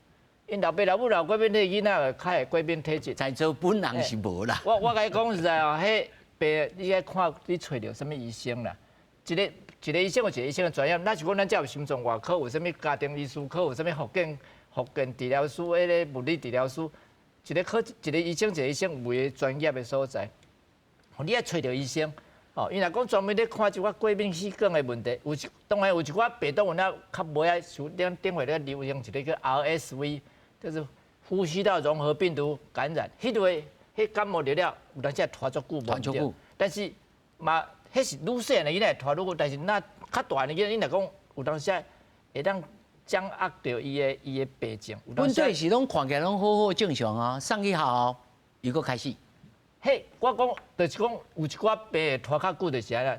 ？𪜶老爸老母若有過敏體質，囡仔會較會過敏體質。在座本人是無啦。我共你講實在哦，彼病你愛看你揣著啥物醫生啦。一個一個醫生有一個醫生的專業，若是講咱遮有心臟外科，有啥物家庭醫師科，有啥物復健治療師，彼個物理治療師。一個科一個醫生，一個醫生有伊專業的所在，你愛揣著醫生，哦，伊若講專門咧看一寡過敏氣管的問題，有一當然有一寡病毒有影較無愛像頂頂回咧流行一個叫 RSV，就是呼吸道融合病毒感染，彼類彼感冒著了，有當時會拖足久無著，但是嘛，彼是愈細漢的囡仔會拖愈久，但是若較大的囡仔，你若講有當時會當掌握著伊的病症。本底是攏看起來攏好好正常啊，送去學校又閣開始。彼，我講就是講有一寡病會拖較久，就是按呢，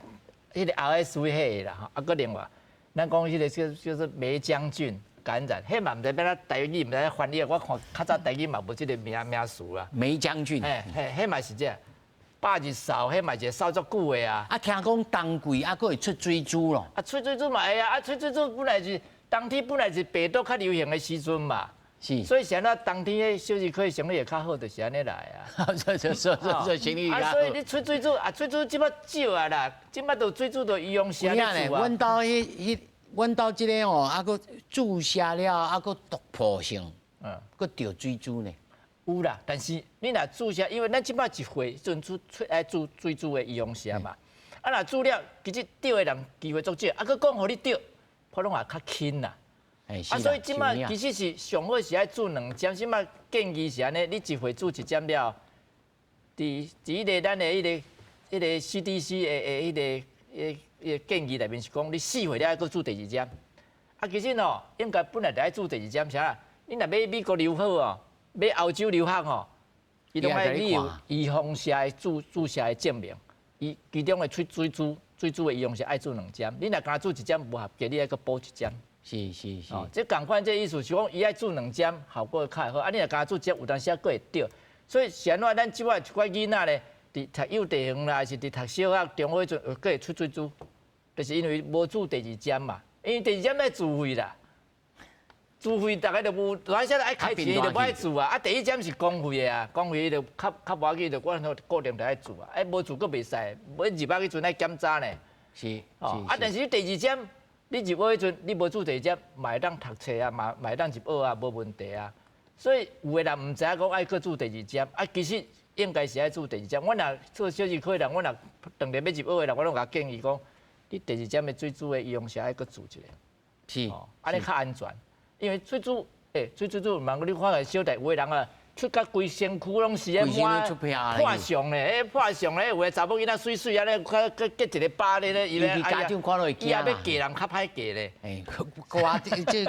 彼個 RSV 彼個啦，啊，閣另外，咱講彼個叫做黴漿菌感染，彼嘛毋知欲按怎台語，毋知翻譯，我看較早台語嘛無這個名詞啦。黴漿菌。嘿，嘿，彼嘛是這，百日嗽，彼嘛是會嗽足久的啊。啊，聽講冬季啊，閣會出水珠咯。啊，出水珠嘛會啊，啊，出水珠本來是。冬天本來是病毒較流行的時陣嘛，是，所以是按怎冬天的小兒科生意會較好，就是按呢來啊。所以所以所以生意較好。啊，所以你出水珠啊，水珠這擺少啊啦，這擺都水珠都醫用寫咧注啊。阮兜彼彼，阮兜這個吼，啊，閣注射了，啊，閣突破性，閣著水珠呢。有啦，但是你若注射，因為咱這擺一歲陣出出愛注水珠的醫用寫嘛，啊，若注了，其實著的人機會足少，啊，閣講予你著。可能也較輕啦，啊，所以這擺其實是上好是愛注兩針，這擺建議是按呢，你一歲注一針了，佇彼个咱的彼个 CDC 的彼个建議內面是講，你4歲了愛閣注第二針。啊，其實哦，應該本來就愛注第二針，啥？你若欲美國留學哦，欲歐洲留學吼，伊攏愛你有預防射的注射的證明，伊其中的喙水珠水珠的預防射愛注兩針，你若干焦注一針無合格，你愛閣補一針。哦，這仝款這意思是講，伊愛注兩針，效果會較好。啊，你若干焦注一針，有當時仔閣會著。所以是按怎？咱這擺一寡囡仔咧，佇讀幼稚園啦，還是佇讀小學、中學彼陣，閣會出水珠，就是因為無注第二針嘛。因為第二針愛自費啦，自費逐个就無，反正愛開錢就無愛注啊。啊，第一針是公費的啊，公費就較較無要緊，就我固定就愛注啊。哎，無注閣袂使，欲入學彼陣愛檢查呢。哦，啊，但是你第二針，你入學彼陣，你無注第二針，嘛會當讀冊啊，嘛會當入學啊，無問題啊。所以有的人毋知影講愛閣注第二針，啊，其實應該是愛注第二針。我若做小兒科的人，我若當日欲入學的人，我攏共建議講，你第二針的水珠的預防射愛閣注一个，按呢較安全。因為水珠，欸，水珠，毋你看下小弟有的人啊，出甲規身軀攏是咧滿破相咧，欸，破相咧，有的查某囡仔媠媠按呢，閣閣結一个疤咧咧，伊咧，家長看了會驚，伊也欲嫁人較歹嫁咧。欸，我這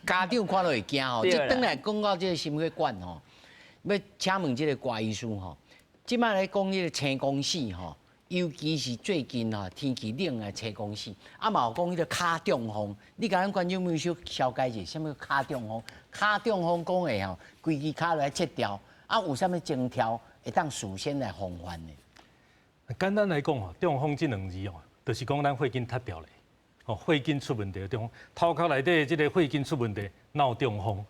家長看了會驚吼。這轉來講到這個心血管吼，欲請問這個郭醫師吼，這擺咧講彼个青光死吼，尤其是最近吼天氣冷啊，青光死，啊嘛有講彼个跤中風，你共咱觀眾朋友小紹解者，啥物跤中風？跤中風講的吼，規支跤來切掉，啊有啥物徵兆會當事先來防範的？簡單來講吼，中風這兩字哦，就是講咱血筋脫掉咧，哦，血筋出問題，中風頭殼內底這个血筋出問題，腦中風，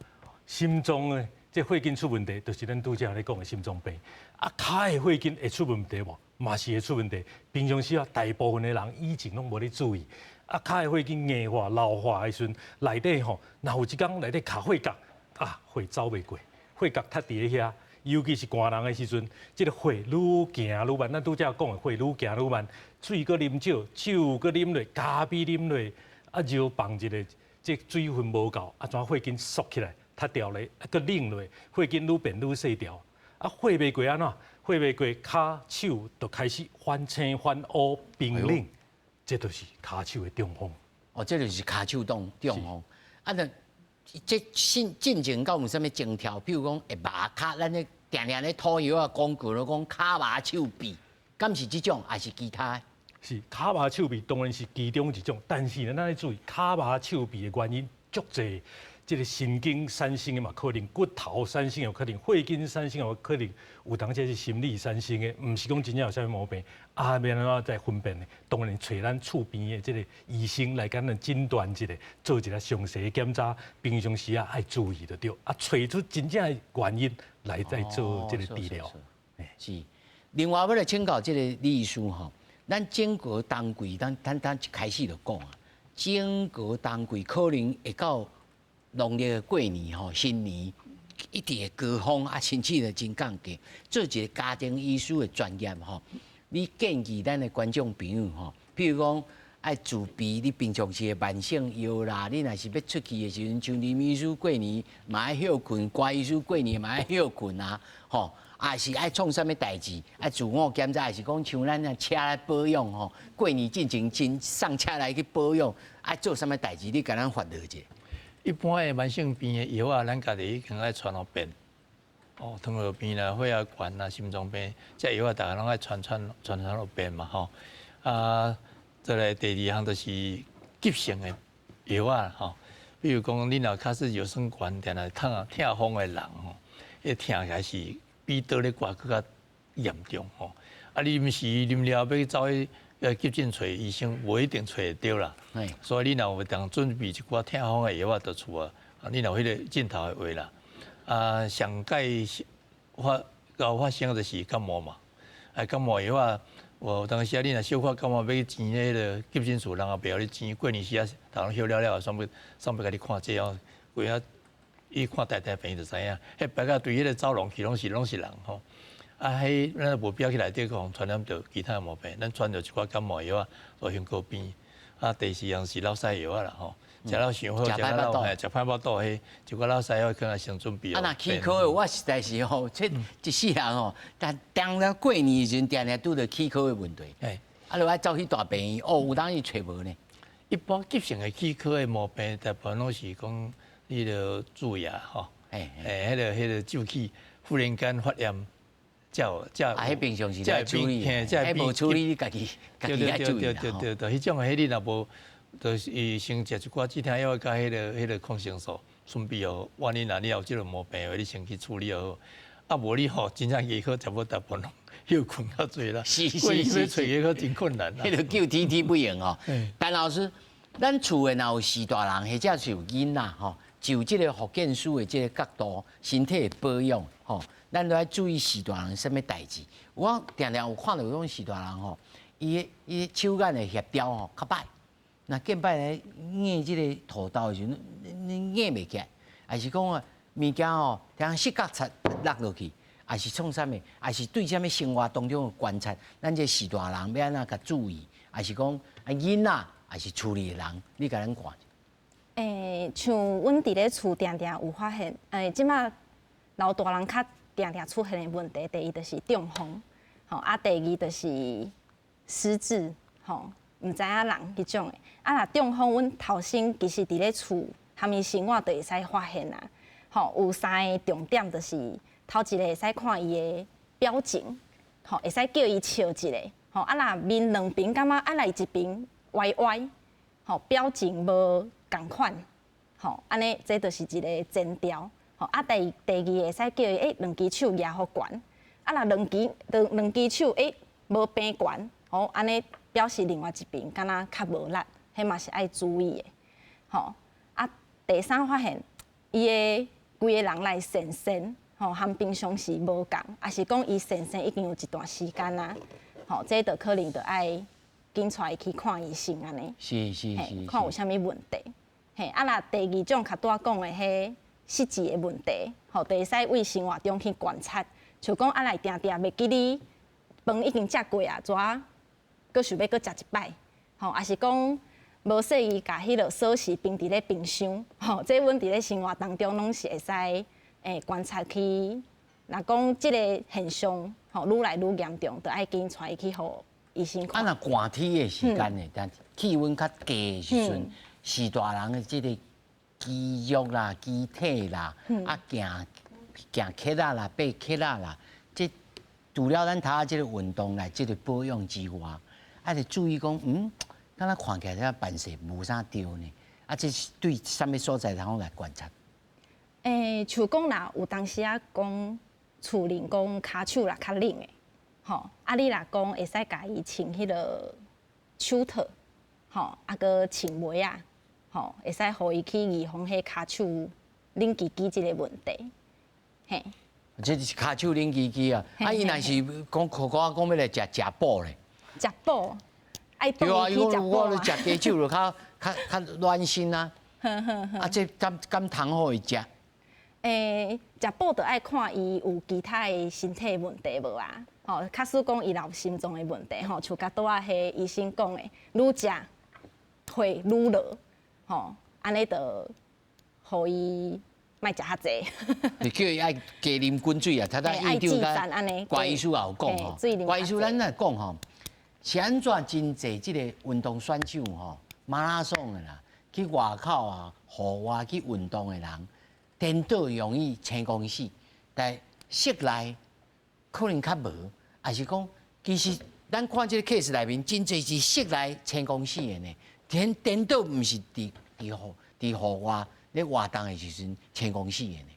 心臟的這血筋出問題，就是咱拄才咧講的心臟病。啊，跤的血筋會出問題無？嘛是會出問題。平常時啊，大部分的人以前攏無咧注意。啊，跤的血筋硬化、老化的時陣，內底吼，若有一工內底卡血角，啊，血走袂過，血角塞佇咧遐，尤其是寒人的時陣，這个血愈行愈慢。咱拄才講的血愈行愈慢，水閣啉少，酒閣啉落，咖啡啉落，啊，尿放一个，這水分無夠，啊，怎血筋縮起來，塞掉咧，啊，閣冷落，血筋愈變愈細條，啊，血袂過按怎？血袂過，跤手就開始反青反烏冰冷，這就是跤手的中風。哦，這就是跤手中風。啊，那這進進前敢有啥物徵兆？比如講會麻跤，咱咧定定咧塗藥啊，廣告攏講跤麻手痹，敢是這種，還是其他的？是跤麻手痹，當然是其中一種，但是呢，咱愛注意跤麻手痹的原因足濟。這个神經產生的嘛可能，骨頭產生的有可能，血筋產生的有可能，有當時是心理產生的，毋是講真正有啥物毛病。啊，欲按怎再分辨呢？當然揣咱厝邊的這个醫生來共咱診斷一下，做一个詳細的檢查。平常時啊愛注意就對，啊，揣出真正的原因來再做這个治療。是。另外，欲來請教這个李醫師吼，咱整個冬季，咱一開始就講啊，整個冬季可能會到農曆過年吼，新年一直會高峰啊，甚至就真降低。做一个家庭醫師的專業吼，你建議咱的觀眾朋友吼，譬如講愛準備你平常時的慢性藥啦，你若是欲出去的時陣，像林醫師過年嘛愛歇睏，郭醫師過年嘛愛歇睏啊，吼，還是愛創啥物代誌，愛自我檢查，還是講像咱這車來保養吼，過年進前先送車來去保養，愛做啥物代誌？你共咱發落者。一般的慢性病的藥啊，咱家己已經愛傳予變。哦，糖尿病啦、血壓懸啦、心臟病，這藥啊，逐个攏愛傳傳傳傳予變嘛吼。啊，再來第二項就是急性的藥啊，吼。比如講，你若假使尿酸懸，定定痛痛風的人吼，彼疼起來是比倒咧掛閣較嚴重吼。啊，你毋是啉了欲走去急診揣醫生，無一定揣會著啦。所以你若有當準備一寡痛風的藥仔，佇厝啊，你若有彼个鏡頭的話啦，啊，上蓋發𠢕發生就是感冒嘛。啊，感冒藥仔，有當時啊，你若小可感冒欲去錢彼个急診室，人也袂曉你錢。過年時啊，逐人歇了了，煞欲煞欲共你看這哦，規仔伊看台大病院就知影，彼排甲對彼个走廊去攏是攏是人吼。啊，彼咱無必要去內底講傳染著其他毛病，咱傳著一寡感冒藥仔，就胸膏邊。啊，第四樣是落屎藥仔啦吼，食了傷好，食了嘿，食歹腹肚，彼一寡老師傅可能先準備。啊，若齒科的，我實在是吼，這一世人吼，但當了過年的時陣，定定拄著齒科的問題。啊，就愛走去大病院，哦，有當時揣無呢。一般急性的齒科的毛病，大部分攏是講彼个蛀牙吼，彼个蛀齒忽然間發炎，才有才啊，彼平常時來處理，彼無處理你家己家己愛注意啦。對對對對，彼種的彼你若無，就是伊先食一寡止痛藥，佮彼个抗生素，準備好。萬一若你有這個毛病的話，你先去處理好。啊，無你吼，真正牙科差不多大部分攏歇睏較濟啦。找牙科真困難。彼個救天天不應哦。陳老師，咱厝的若有序大人，或者是有囡仔吼，就這個復健師的這個角度，身體的保養吼，咱都愛注意序大人啥物代誌。我定定有看著有種序大人吼，伊的手眼的協調吼較歹，若見擺來捏這個塗豆的時陣，你捏袂起來，還是講啊物件吼，聽視覺擦落落去，還是創啥物，還是對啥物生活當中的觀察，咱這序大人欲按怎共注意，還是講啊囡仔，還是厝裡的人，你共咱看。像阮佇咧厝定定有發現，這馬老大人較定定出現的問題，第一就是中風，吼啊，第二就是失智，吼，毋知影人彼種的。啊，若中風，阮頭先其實佇咧厝含伊生活就會使發現啊。吼，有三個重點，就是頭一個會使看伊的表情，吼，會使叫伊笑一下，吼，啊，若面兩邊感覺啊，若伊一邊歪歪，吼，表情無仝款，吼，按呢，這就是一個前兆，吼，啊，第二會使叫伊兩支手舉予懸，啊，若兩支手無平懸，吼，按呢表示另外一邊敢若較無力，彼嘛是愛注意的，吼，啊，第三發現伊的規個人來神神，吼，和平常時無仝，抑是講伊神神已經有一段時間啊，吼，這就可能就愛緊帶伊去看醫生按呢，看有啥物問題，嘿，啊，若第二種較拄仔講的彼失智的問題，吼，就會使為生活中去觀察，像講啊，來定定袂記你飯已經食過啊，怎閣想欲閣食一擺，吼，抑是講無細意共彼个鎖匙冰佇咧冰箱，吼，這阮佇咧生活當中攏是會使觀察去。若講這個現象吼愈來愈嚴重，就愛緊帶伊去予醫生看。啊，若寒天的時間呢，但氣溫較低的時陣，序大人的這個肌肉啦、肌體啦，啊行行起來啦、爬起來啦，這除了咱頭仔這個運動來這個保養之外，啊，得注意講，敢若看起來這辦勢無啥對呢？啊，這是對啥物所在通好來觀察？像講若有當時仔講厝裡講跤手若較冷的，吼，啊，你若講會使共伊穿彼个手套，吼，啊，閣穿襪仔，吼，會使予伊去預防彼跤手冷吱吱這個問題，嘿。這是跤手冷吱吱啊！啊，伊若是講苦瓜講欲來食食補咧，食補，愛對啊，伊講我食雞手就較較較暖身啊。啊，這敢敢通予伊食？食補就愛看伊有其他的身體問題無啊？吼，假使講伊若有心臟的問題，吼，像拄仔彼醫生講的，愈食會愈落，吼，按呢就予伊莫食較濟。你叫伊愛加啉滾水啊！頭拄院長佮關醫師也有講吼，關醫師咱來講吼，是按怎真濟這個運動選手吼，馬拉松的啦，去外口啊、戶外去運動的人，顛倒容易青光死，但室內可能較無，抑是講其實咱看這個 case 內面，真濟是室內青光死的呢，顛顛倒毋是佇戶外咧活動的時陣青光死的呢。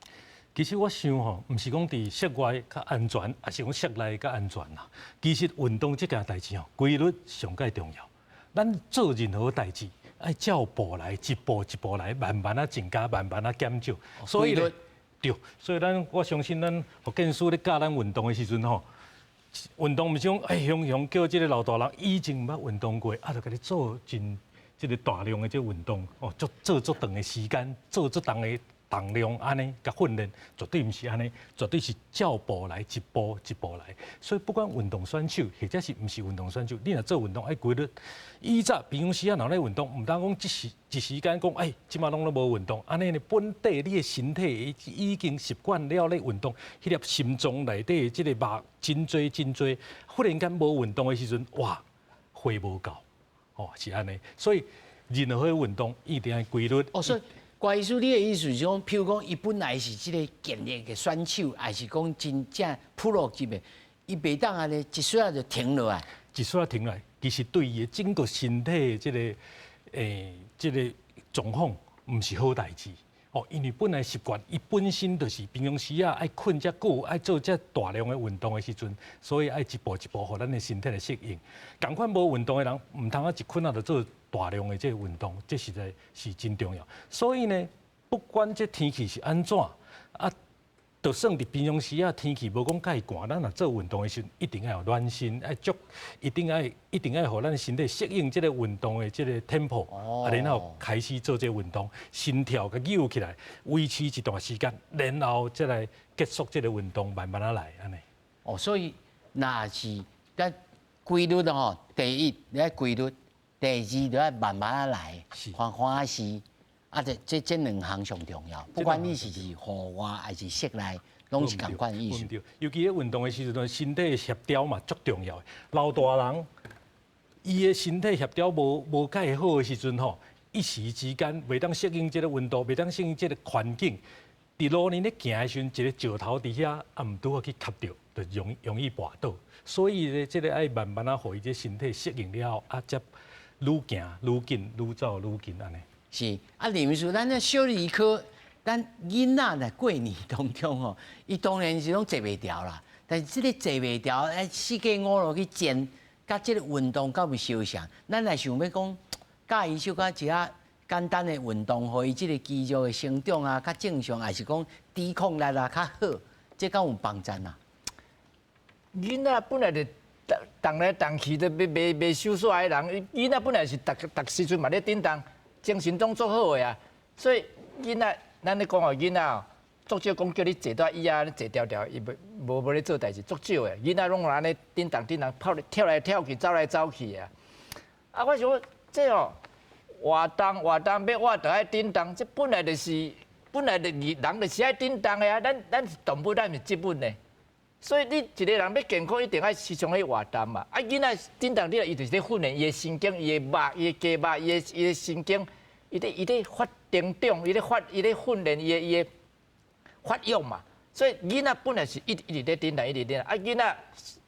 其實我想吼，毋是講佇室外較安全，抑是講室內較安全啦。其實運動這件代誌吼，規律上蓋重要。咱做任何代誌，愛照步來，一步一步來，慢慢仔增加，慢慢仔減少。所以咧，對，所以咱我相信咱復健師咧教咱運動的時陣吼，運動毋是講雄雄叫這個老大人以前毋捌運動過，啊，就共你做真這個大量的這個運動，哦，做做足長的時間，做足重的。重量按呢共訓練，絕對毋是按呢，絕對是照步來，一步一步來。所以不管運動選手或者是毋是運動選手，你若做運動愛規律。以早平常時啊，若咧運動，毋通講一時一時間講，哎，這馬攏攏無運動，按呢呢，本底你的身體已經習慣了咧運動，彼粒心臟內底的這个肉真濟真濟，忽然間無運動的時陣，哇，血無夠，哦，是按呢。所以任何運動一定愛規律。哦，所以郭醫師，你的意思是講，譬如講，伊本來是這个健力的選手，還是講真正 pro 級的，伊袂當按呢一歇仔就停落來。一歇仔停落來，其實對伊的整個身體的這个狀況毋是好代誌。哦，因為本來習慣，伊本身就是平常時啊愛睏遮久，愛做遮大量的運動的時陣，所以愛一步一步予咱的身體來適應。仝款無運動的人，毋通啊一睏仔就做大量的這个運動，這實在是真重要。所以呢，不管這天氣是按怎啊，就算佇平常時啊天氣無講蓋寒，咱若做運動的時陣，一定愛有暖身，愛足，一定愛予咱身體適應這个運動的這个 tempo，啊，然後開始做這个運動，心跳共扭起來，維持一段時間，然後再來結束這个運動，慢慢仔來按呢。哦，所以若是咱規律吼，第一你愛規律，第二就愛慢慢仔來，緩緩仔試。啊，這兩項上重要，不管你是佇戶外還是室內，攏是仝款意思。對，尤其咧運動的時陣，身體的協調嘛足重要的。老大人伊的身體協調無蓋好的時陣吼，一時之間袂當適應這个溫度，袂當適應這个環境。佇路呢咧行的時陣，一个石頭佇遐，啊毋拄好去磕著，就容易跋倒。所以咧，這个愛慢慢仔，予伊這身體適應了後，啊，才愈行愈緊，愈走愈緊按呢。是啊，林醫師，咱這小兒科，咱囡仔在過年當中吼，伊當然是攏坐袂牢啦。但是這个坐袂牢，哎，四界五路去戰，佮這个運動敢有相像？咱若想欲講，教伊小可一下簡單的運動，予伊這个肌肉的成長啊，較正常，還是講抵抗力啊較好，這敢有幫助啊？囡仔本來就動來動去，都袂收煞的人，囡仔本來是逐逐時陣嘛咧振動。精神攏足好的啊，所以囡仔，咱咧講哦，囡仔哦，足少講叫你坐佇椅仔坐牢牢，伊袂無咧做代誌，足少的。囡仔攏按呢振動振動，跑跳來跳去，走來走去啊。啊，我想講這哦，活動活動欲活就愛振動，這本來就是本來就人就是愛振動的啊。咱是動物，咱毋是植物呢。所以你一个人欲健康，一定愛時常去活動嘛。啊，囡仔振動，你伊就是咧訓練伊的神經、伊的肉、伊的肌肉、伊的神經，伊咧發成長，伊咧訓練伊的發育嘛。所以囡仔本來是一直咧振動，一直振動。啊，囡仔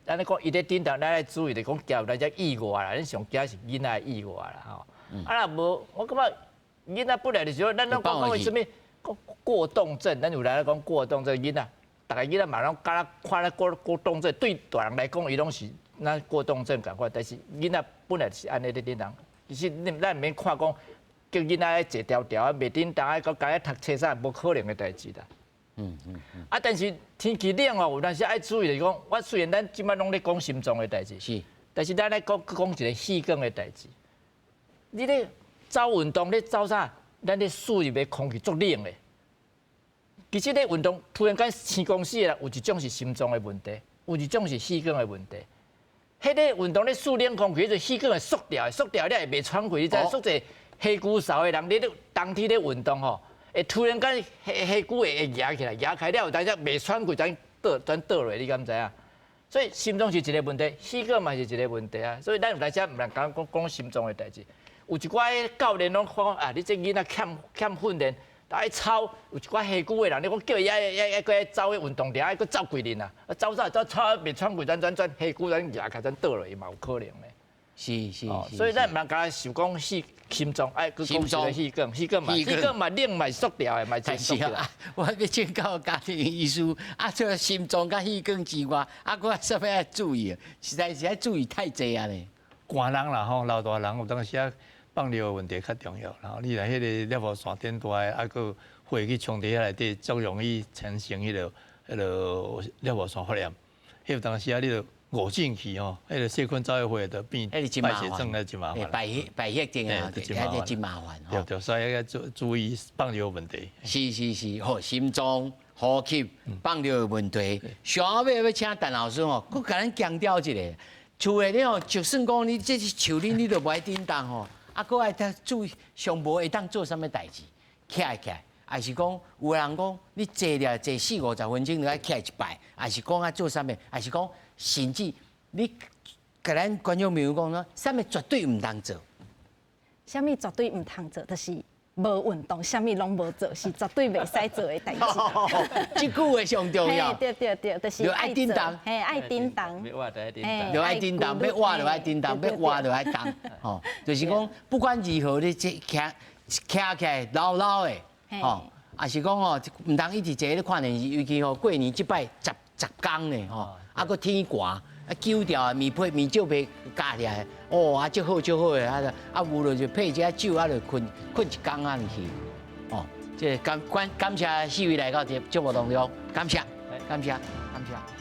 按呢講，伊咧振動，咱愛注意就講驚有當時意外啦。咱上驚是囡仔的意外啦，吼。啊，若無，我感覺囡仔本來就是說，咱攏講講啥物過過動症，咱有來講過動症囡仔。逐个囡仔嘛攏敢若看咧過動症，對大人來講，伊攏是咱過動症仝款。但是囡仔本來就是按呢咧振動，其實咱毋免看講叫囡仔愛坐牢牢啊，袂振動啊，閣共伊讀冊啥，無可能的代誌啦。啊，但是天氣冷哦，有當時愛注意就是講，我雖然咱這擺攏咧講心臟的代誌，但是咱來講講一个血管的代誌。你咧走運動咧走啥？咱咧吸入的空氣足冷的。其實咧運動突然間生公死啦，有一種是心臟的問題，有一種是血管的問題。彼个運動咧吸冷空氣，就血管會縮牢，縮牢了會袂喘氣。你知影？足濟火龜梢的人，你咧冬天咧運動吼，會突然間火龜會壓起來，壓開了有當時袂喘氣，轉倒轉倒落，你敢知影？所以心臟是一個問題，血管嘛是一個問題啊。所以咱有當時毋能講講心臟的代誌。有一寡教練攏講啊，你這囡仔欠訓練。愛操，有一寡下久的人，你講叫伊愛閣愛走去運動場，愛閣走幾輪啊？走走走操袂喘氣，轉轉轉，下久轉壓開轉倒落，伊嘛有可能的。所以咱毋通干焦想講血心臟，愛閣講一個血管，血管嘛，血管嘛冷嘛是縮牢的，嘛是縮牢。我欲請教家庭醫師，啊，除了心臟佮血管之外，啊，閣啥物愛注意？實在是愛注意太濟啊咧。寒人啦吼，老大人有當時啊。放尿的問題較重要，然後你若彼个尿布線頂大的，啊，閣血去衝佇遐內底，足容易產生彼个尿布線發炎。彼有當時啊，你著誤進去吼，彼个細菌走去血就變敗血症啊，真麻煩。敗血症啊，這個真麻煩。對對，所以要注意放尿問題。是是是，好，心臟、呼吸、放尿的問題。上尾欲請陳老師吼，閣共咱強調一下，厝的你吼，就算講你這是樹林，你都無愛振動吼，啊，閣愛注意上無會當做啥物代誌，徛起來。還是講有人講，你坐了坐四五十分鐘就愛起來一擺，還是講愛做啥物？還是講甚至你共咱觀眾朋友講說，啥物絕對毋通做？啥物絕對毋通做？就是無運動，啥物攏無做，是絕對袂使做的代誌。這句話上重要。對對對，就是愛振動，嘿，愛振動，欲活就愛振動，就愛振動，欲活就愛振動，欲活就愛動。吼，就是講不管如何，你這徛徛起來老老的。吼，也是講吼，毋通一直坐咧看電視，尤其吼過年這擺十十工呢，吼，啊閣天寒，啊揪掉啊棉被棉罩被加起來，哦啊足好足好的，啊啊有就配一下酒啊，就睏睏一工按呢去，哦，這個感感感謝四位來到這節目當中，感謝感謝感謝。